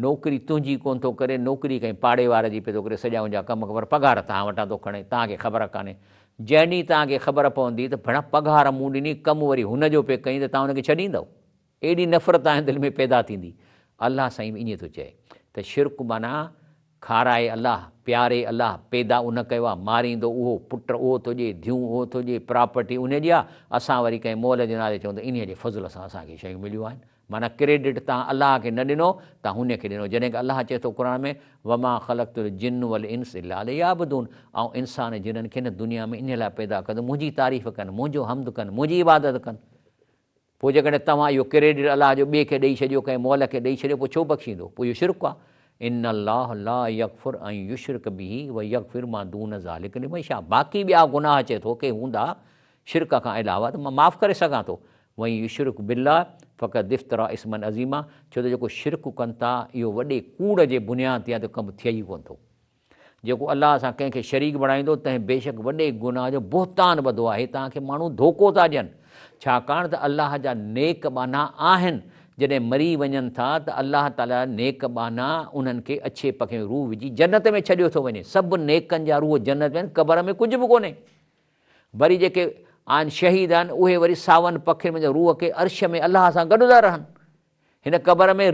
نوڪري تنهنجي ڪونه ٿو ڪري، نوڪري ڪنهن پاڙي واري جي پيو ٿو ڪري، سڄا ان جا ڪم پر پگهار توهان وٽان ٿو کڻي، توهان کي خبر ڪانهي. جنهن ڏينهن توهان کي خبر پوندي ته ڀيڻا پگهار مون ڏني، ڪم وري هن جو پئي ڪيائين ته توهان ان کي ڇڏيندؤ؟ ايڏي نفرت تنهنجي دل ۾ پيدا ٿيندي. الله سائين به ائين ٿو چئي ته شرڪ معنيٰ کارائي الله، پياري الله، پيدا ان ڪيو آ، ماريندو اهو، پٽ اهو ٿو ڏئي، ڌيون اهو ٿو ڏئي، پراپرٽي انهي جي آ، اسان وري ڪنهن مئل جي نالي چئون ته انهي جي فضل سان اسان کي شيون مليون آهن. معنيٰ ڪريڊٽ توهان الله کي نه ڏنو، توهان هن کي ڏنو. جڏهن ڪه الله چئي ٿو قرآن ۾ وما خلقت الجن والانس الا ليعبدون آئون انسان ۽ جنن کي هن دنيا ۾ انهي لاء پيدا ڪيو ته منهنجي تعريف ڪن، منهنجو حمد ڪن، منهنجي عبادت ڪن. پوء جيڪڏهن توهان اهو ڪريڊٽ الله جو ٻئي کي ڏئي ڇڏيو، ڪنهن مئل کي ڏئي ڇڏيو، پوء ڇو بخشيندو؟ پوء اهو شرڪ آهي. ان الله لا يغفر ان يشرڪ به ويغفر ما دون ذلڪ لمن يشاء باقي ٻيا گناهه چئي ٿو ڪي هوندا شرڪ کان علاوه ته مان معاف ڪري سگهان ٿو. ومن يشرڪ بالله فقد افترا اثما عظيما ڇو ته جيڪو شرڪ ڪن ٿا اهو وڏي ڪوڙ جي بنياد تي آهي ته ڪم ٿئي ئي ڪونه ٿو. جيڪو الله سان ڪنهن کي شريڪ بڻائيندو تنهن بيشڪ وڏي گناهه جو بهتان ٻڌو آهي، توهان کي ماڻهو ڌوڪو ٿا ڏين، ڇاڪاڻ ته الله جا نيڪ ٻانها آهن، جڏهن مري وڃن ٿا ته الله تعاليٰ نيڪ ٻانها انهن کي اڇي پکي ۾ روح وجهي جنت ۾ ڇڏيو ٿو وڃي. سڀ نيڪن جا روح جنت ۾ آهن، قبر ۾ ڪجهه به ڪونهي. وري جيڪي آهن شهيد آهن اهي وري ساون پکين ۾ روح کي عرش ۾ الله سان گڏ ٿا رهن. هن قبر ۾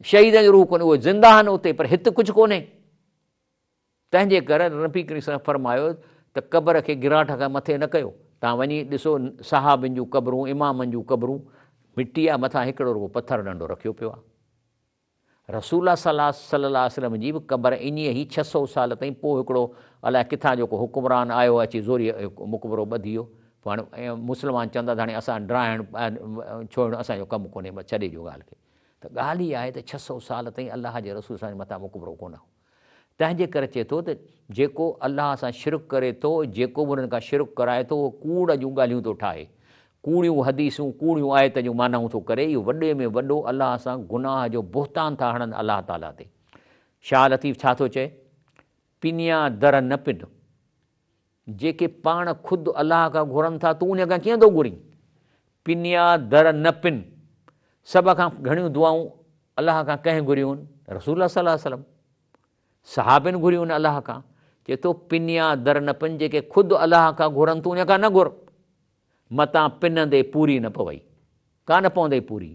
شهيدن جو روح ڪونهي، اهي زنده آهن اتي پر هت ڪجهه ڪونهي. تنهن جي ڪري نبي ڪريم صلعم فرمايو ته قبر کي گراٺ کان مٿي نه ڪيو. توهان وڃي ڏسو صحابين جون قبرون، امامن جون قبرون، مٽي آهي مٿان هڪڙو رڳو پٿر ننڍو رکيو پيو آهي. رسول الله صلي الله عليه وسلم جي به قبر ائين ئي 600 سال تائين پوء هڪڙو الائي ڪٿان جو ڪو حڪمران آيو اچي زوريء مقبرو ٻڌي ويو. پوء هاڻي مسلمان چوندا ته هاڻي اسان ڊاهڻ ڇوڙڻ اسان جو ڪم ڪونهي بس ڇڏي ڏيو ڳالهه کي. ته ڳالهه هي آهي ته 600 سال تائين الله جي رسول صلعم جي مٿان مقبرو ڪونه هو. تنهن جي ڪري چئي ٿو ته جيڪو الله سان شرڪ ڪري ٿو، جيڪو به انهن کان شرڪ ڪرائي ٿو، اهو ڪوڙ جون ڳالهيون ٿو ٺاهي، ڪوڙيون حديثون، ڪوڙيون آيت جون معنائون ٿو ڪري، اهو وڏي ۾ وڏو الله سان گناهه جو بهتان ٿا هڻن الله تعاليٰ تي. شاهه لطيف ڇا ٿو چئي؟ پنيا در نه پن. جيڪي پاڻ خود الله کان گهرن ٿا، تون انهيء کان ڪيئن ٿو گهرين؟ پنيا در نه پن. سڀ کان گهڻيون دعائون الله کان ڪنهن گهريون؟ رسول الله صلي الله عليه وسلم. صحابين گهريون الله کان. چئي ٿو پنيا در نه پن، جيڪي خود الله کان گهرن تون انهيء کان نه گهر. متان پنندي پوري نه پوئي. ڪا نه پوندئي پوري.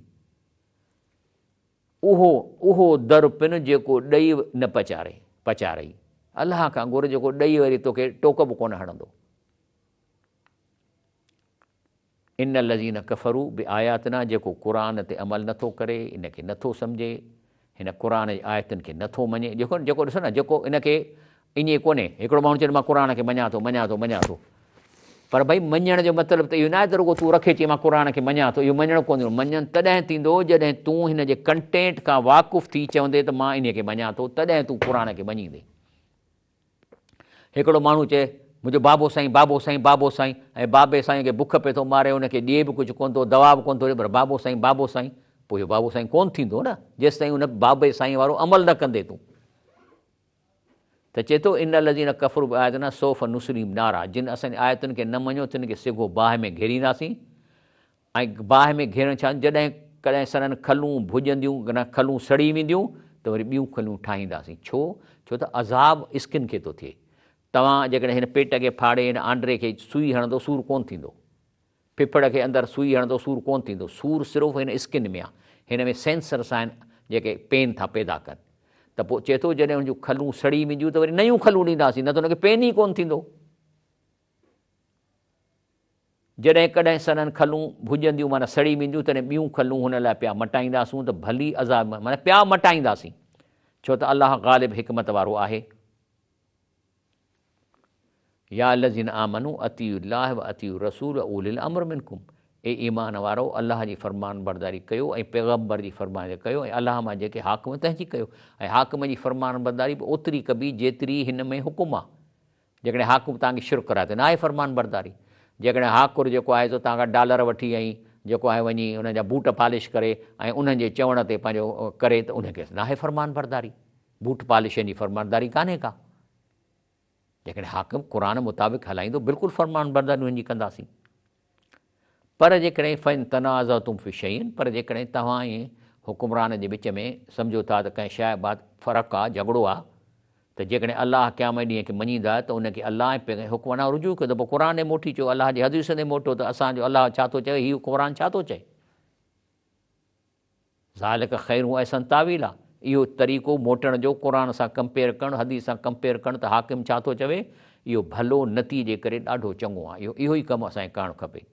اهو اهو در پن جيڪو ڏئي نه پچاري، پچارئي. الله کان گهر جيڪو ڏئي وري توکي ٽوڪ به ڪونه هڻندو. ان الذين ڪفروا بآياتنا جيڪو قرآن تي عمل نٿو ڪري، ان کي نٿو سمجهي، هن قرآن جي آيتن کي نٿو مڃي، جيڪو جيڪو ڏسو نه جيڪو ان کي ائين ڪونهي، هڪڙو ماڻهو چئي ٿو مان قرآن کي مڃان ٿو، مڃان ٿو، مڃان ٿو. پر ڀئي مڃڻ جو مطلب ته اهو ناهي ته رڳو تون رکي چئين مان قرآن کي مڃان ٿو، اهو مڃڻ ڪونه ٿيندو. مڃڻ تڏهن ٿيندو جڏهن تون هن جي ڪنٽينٽ کان واقف ٿي چوندين ته مان انهيء کي مڃان ٿو، تڏهن تون قرآن کي مڃيندين. هڪڙو ماڻهو چئي، منهنجو بابو سائين، بابو سائين، بابو سائين ۽ بابي سائين کي بک پئي ٿو ماري، ان کي ڏئي به ڪجهه ڪونه ٿو، دوا به ڪونه ٿو ڏئي پر بابو سائين، بابو سائين، پوء اهو بابو سائين ڪونه ٿيندو نه، جيستائين ان بابي سائين وارو عمل نه ڪندين تون. ته چئي ٿو، ان الذين ڪفروا بآياتنا سوف نصليهم نارا جن اسان جي آيتن کي نه مڃيو تن کي سگهو باهه ۾ گهيرينداسين ۽ باهه ۾ گهيرڻ ڇا جڏهن ڪڏهن سندن کلون ڀڄنديون نه کلون سڙي وينديون ته وري ٻيون کلون ٺاهينداسين ڇو ڇو ته عذاب اسڪن کي ٿو ٿئي توهان جيڪڏهن هن پيٽ کي ڦاڙي هن آنڊري کي سوئي هڻندو سور ڪونه ٿيندو ڦڦڙ کي اندر سوئي هڻندو سور ڪونه ٿيندو، سور صرف هن اسڪن ۾ آ، هن ۾ سينسرس آهن جيڪي پين ٿا پيدا ڪن. ته پوء چئي ٿو جڏهن هن جون کلون سڙي وينديون ته وري نيون کلون ڏينداسين نه ته هن کي پين ئي ڪونه ٿيندو. جڏهن ڪڏهن سندن کلون ڀڄنديون معنيٰ سڙي وينديون تڏهن ٻيون کلون هن لاء پيا مٽائينداسون ته ڀلي عذاب معنيٰ پيا مٽائينداسين ڇو ته الله غالب حڪمت وارو آهي. يا الذين آمنوا اطيعوا الله واطيعوا الرسول واولي الامر منڪم اي ايمان وارؤ! الله جي فرمانبرداري ڪيو ۽ پيغمبر جي فرمانبرداري ڪيو ۽ الله مان جيڪي حاڪم تنهن جي ڪيو ۽ حاڪم جي فرمانبرداري به اوتري ڪبي جيتري هن ۾ حڪم آ. جيڪڏهن حاڪم توهان کي شرڪ ڪرائي ته ناهي فرمانبرداري. جيڪڏهن حاڪر جيڪو آهي سو توهان کان ڊالر وٺي ۽ جيڪو آهي وڃي انهن جا بوٽ پالش ڪري ۽ انهن جي چوڻ تي پنهنجو ڪري ته ان کي ناهي فرمانبرداري. بوٽ پالشن جي فرمانبرداري ڪانهي ڪا. جيڪڏهن حاڪم قرآن مطابق هلائيندو بلڪل فرمانبرداري انهن جي ڪنداسين پر جيڪڏهن فان تنازعتم في شيء پر جيڪڏهن توهان ۽ حڪمران جي وچ ۾ سمجهو ٿا ته ڪنهن شيء بعد فرق آ جهڳڙو آ ته جيڪڏهن الله قيامت ڏينهن کي مڃيندا ته ان کي الله ۽ پيغمبر حڪم ڏانهن رجوع ڪيو ته پوء قرآن ڏي موٽي چئو الله جي حديث ڏي موٽو ته اسان جو الله ڇا ٿو چئي هي حڪمران ڇا ٿو چئي. ذالک خير و احسن تاويلا، اهو طريقو موٽڻ جو قرآن سان ڪمپيئر ڪرڻ حديث سان ڪمپيئر ڪرڻ ته حاڪم ڇا ٿو چوي اهو ڀلو نتيجي ڪري ڏاڍو چڱو آهي اهو اهو ئي ڪم اسان کي ڪرڻ کپي.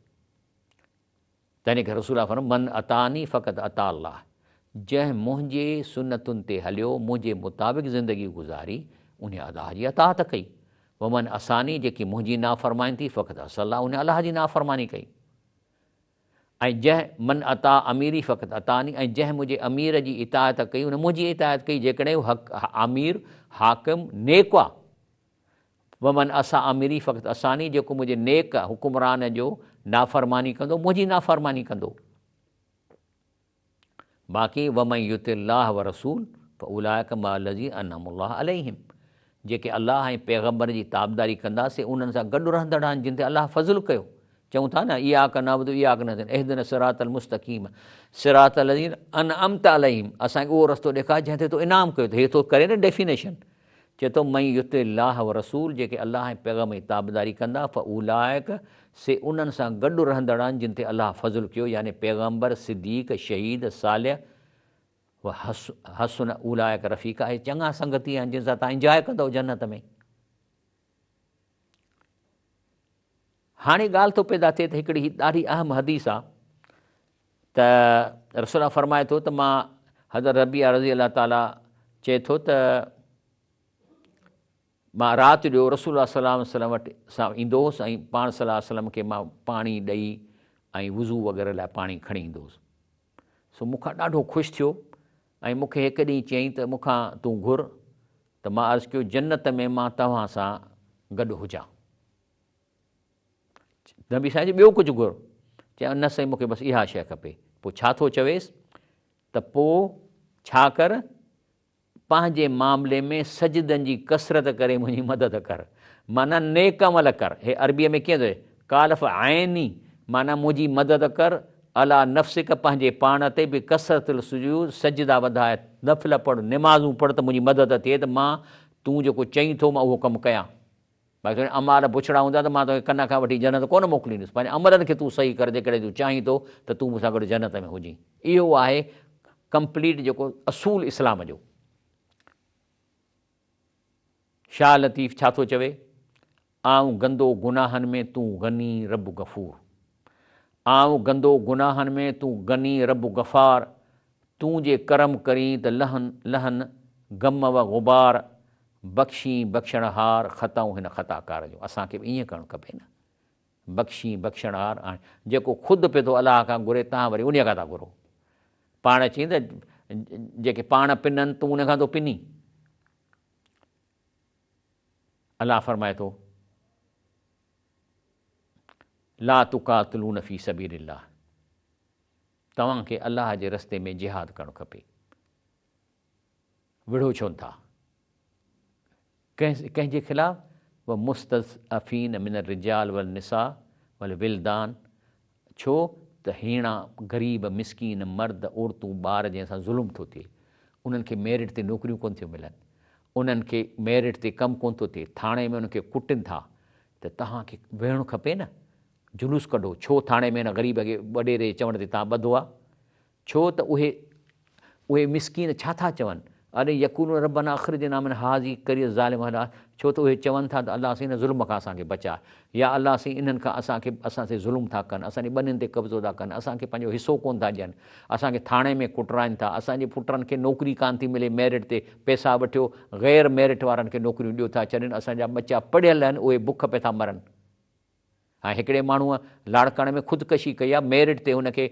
تنهن ڪري رسول الله فرمايو من اطاعني فقد اطاع الله جنهن منهنجي سنتن تي هليو منهنجي مطابق زندگي گذاري انهي الله جي اطاعت ڪئي ومن عصاني جيڪي منهنجي نافرماني ٿي فقد عصي الله انهي الله جي نافرماني ڪئي. ۽ جنهن، من اطاع اميري فقد اطاعني، ۽ جنهن منهنجي امير جي اطاعت ڪئي ان منهنجي اطاعت ڪئي، جيڪڏهن اهو حق، امير، حاڪم، نيڪ آ. ومن عصا اميري فقد عصاني، جيڪو منهنجي نيڪ حڪمران جو نافرماني ڪندو منهنجي نافرماني ڪندو. باقي ومن يطع الله ورسول فاولئک مع الذين انعم الله عليهم جيڪي الله ۽ پيغمبر جي تابعداري ڪندا سي انهن سان گڏ رهندڙ آهن جن تي الله فضل ڪيو. چئون ٿا نه اياڪ نعبد اياڪ نستعين اهدنا الصراط المستقيم صراط الذين انعمت عليهم اسان کي اهو رستو ڏيکار جنهن تي تو انعام ڪيو ته هي ٿو ڪري نه ڊيفينيشن چئي ٿو من يطع الله ورسول جيڪي الله ۽ پيغمبر جي تابعداري ڪندا فاولئڪ سي انهن سان گڏ رهندڙ آهن جن تي الله فضل ڪيو يعني پيغمبر صديق شهيد صالح و حسن اولئڪ رفيقا اهي چڱا سنگتي آهن جن سان توهان انجواء ڪندؤ جنت ۾. هاڻي ڳالهه ٿو پيدا ٿئي ته هڪڙي هي ڏاڍي اهم حديث آ ته رسول الله فرمائي ٿو ته مان حضرت ربيعه رضي الله تعالٰي چئي ٿو ته مان رات جو رسول الله صلي الله عليه وسلم وٽ سان ايندو هوس ۽ پاڻ صلي الله عليه وسلم کي مان پاڻي ڏئي ۽ وضو وغيره لاء پاڻي کڻي ايندو هوس سو مون کان ڏاڍو خوش ٿيو ۽ مون کي هڪ ڏينهن چيائين ته مون کان تون گهر ته مان عرض ڪيو جنت ۾ مان توهان سان گڏ هجان. نبي سائين چيو ٻيو ڪجهه گهر؟ چيائين نه سائين مون کي بس اها شيء کپي. پوء ڇا ٿو چويس ته پوء ڇا ڪر پنهنجي معاملي ۾ سجدن جي ڪثرت ڪري منهنجي مدد ڪر. معنيٰ نيڪ عمل ڪر. هي عربيء ۾ ڪيئن ٿو چئي؟ قال فاعني معنيٰ منهنجي مدد ڪر عليٰ نفسڪ پنهنجي پاڻ تي بڪثرت السجود سجدا وڌاء نفل پڙهه نمازون پڙهه ته منهنجي مدد ٿئي ته مان تون جيڪو چئين ٿو مان اهو ڪم ڪيان. باقي تنهنجا اعمال بڇڙا هوندا ته مان توکي ڪن کان وٺي جنت ڪونه موڪليندس. پنهنجي عملن کي تون صحيح ڪر جيڪڏهن تون چاهين ٿو ته تون مون سان گڏ جنت ۾ هجين. اهو آهي ڪمپليٽ جيڪو اصول اسلام جو. شاهه لطيف ڇا ٿو چوي؟ آئون گندو گناهن ۾ تون غني رب غفور. آئون گندو گناهن ۾ تون غني رب غفار. تون جي ڪرم ڪرين ته لهن لهن غم و غبار. بخشين بخشڻهار خطائون هن خطاڪار جون. اسان کي به ائين ڪرڻ کپي نه. بخشين بخشڻهار آهي. جيڪو خود پئي ٿو الله کان گهري توهان وري انهيء کان ٿا گهرو. پاڻ چئين ته جيڪي پاڻ پنن تون ان کان ٿو پنين. الله فرمائي ٿو لا تقاتلون في سبيل الله توهان کي الله جي رستي ۾ جهاد ڪرڻ کپي. وڙهو ڇو نٿا؟ ڪنهن جي خلاف؟ ومستضعفين من الرجال والنساء والولدان ڇو ته هيڻا، غريب، مسڪين، مرد، عورتون، ٻار جنهن سان ظلم ٿو ٿئي، انهن کي ميرٽ تي نوڪريون ڪونه ٿيون ملن، انهن کي ميرٽ تي ڪم ڪونه ٿو ٿئي، ٿاڻي ۾ انهن کي ڪٽن ٿا ته توهان کي ويهڻ کپي نه، جلوس ڪڍو، ڇو ٿاڻي ۾ هن غريب کي وڏيري جي چوڻ تي توهان ٻڌو آ؟ ڇو ته اهي اهي مسڪين ڇا ٿا چون؟ اري يقولون ربنا اخرجنا من هذه القريه الظالم اهلها ڇو ته اهي چون ٿا ته الله سائين هن ظلم کان اسان کي بچاء يا الله سائين انهن کان اسان کي اسان تي ظلم ٿا ڪن اسان جي ٻنين تي قبضو ٿا ڪن اسان کي پنهنجو حصو ڪونه ٿا ڏين اسان کي ٿاڻي ۾ ڪٽرائن ٿا اسان جي پٽن کي نوڪري ڪانه ٿي ملي ميرٽ تي پئسا وٺيو غير ميرٽ وارن کي نوڪريون ڏيو ٿا ڇڏين اسان جا ٻچا پڙهيل آهن اهي بک پئي ٿا مرن. هاڻي هڪڙي ماڻهوء لاڙڪاڻي ۾ خودڪشي ڪئي آهي، ميرٽ تي هن کي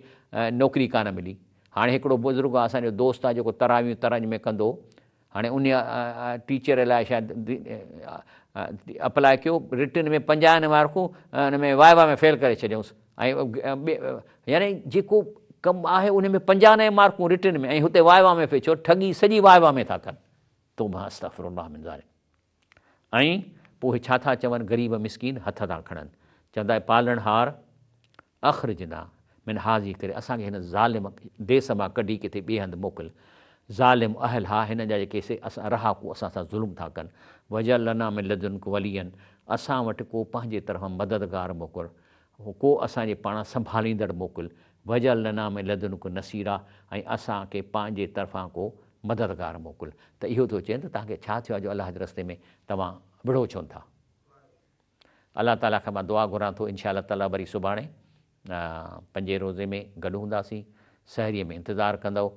نوڪري ڪانه ملي. هاڻي هڪڙو بزرگ آهي اسان جو دوست آهي جيڪو تراويون ترنج ۾ ڪندو هو. هاڻي انهيء ٽيچر لاء شايد اپلاء ڪيو، رٽن ۾ 95 مارڪون ان ۾ وائوا ۾ فيل ڪري ڇڏيائونس ۽ يعني جيڪو ڪم آهي ان ۾ 95 مارڪون رٽن ۾ ۽ هتي وائوا ۾ فيل ڇو ٺڳي سڄي وائوا ۾ ٿا ڪن. توبه استغفر الله من ذلڪ. ۽ پوء اهي ڇا ٿا چون غريب مسڪين هٿ ٿا کڻن چوندا اي پالڻهار اخرجنا من هذه ڪري اسان کي هن ظالم ديس مان ڪڍي ڪٿي ٻئي هنڌ موڪل ظالم اهلها هن جا جيڪي سي اسان رهاڪو اسان سان ظلم ٿا ڪن واجعل لنا من لدنک وليا اسان وٽ ڪو پنهنجي طرفان مددگار موڪل ڪو اسان جي پاڻان سنڀاليندڙ موڪل واجعل لنا من لدنک نصيرا ۽ اسان کي پنهنجي طرفان ڪو مددگار موڪل ته اهو ٿو چئين ته توهان کي ڇا ٿيو آهي جو الله جي رستي ۾ توهان وڙهو ڇونه ٿا. الله تعالي کان مان دعا گهران ٿو انشاء الله تعالي وري سڀاڻي پنجين روزي ۾ گڏ هونداسين سحريء ۾ انتظار ڪندؤ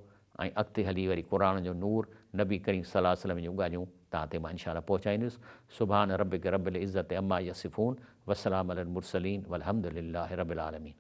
۽ اڳتي هلي وري قرآن جو نور نبي ڪريم صلي الله عليه وسلم جون ڳالهيون توهان تي مان انشاء الله پهچائيندس سبحان ربک رب العزت عما يصفون وسلام علي المرسلين والحمد لله رب العالمين.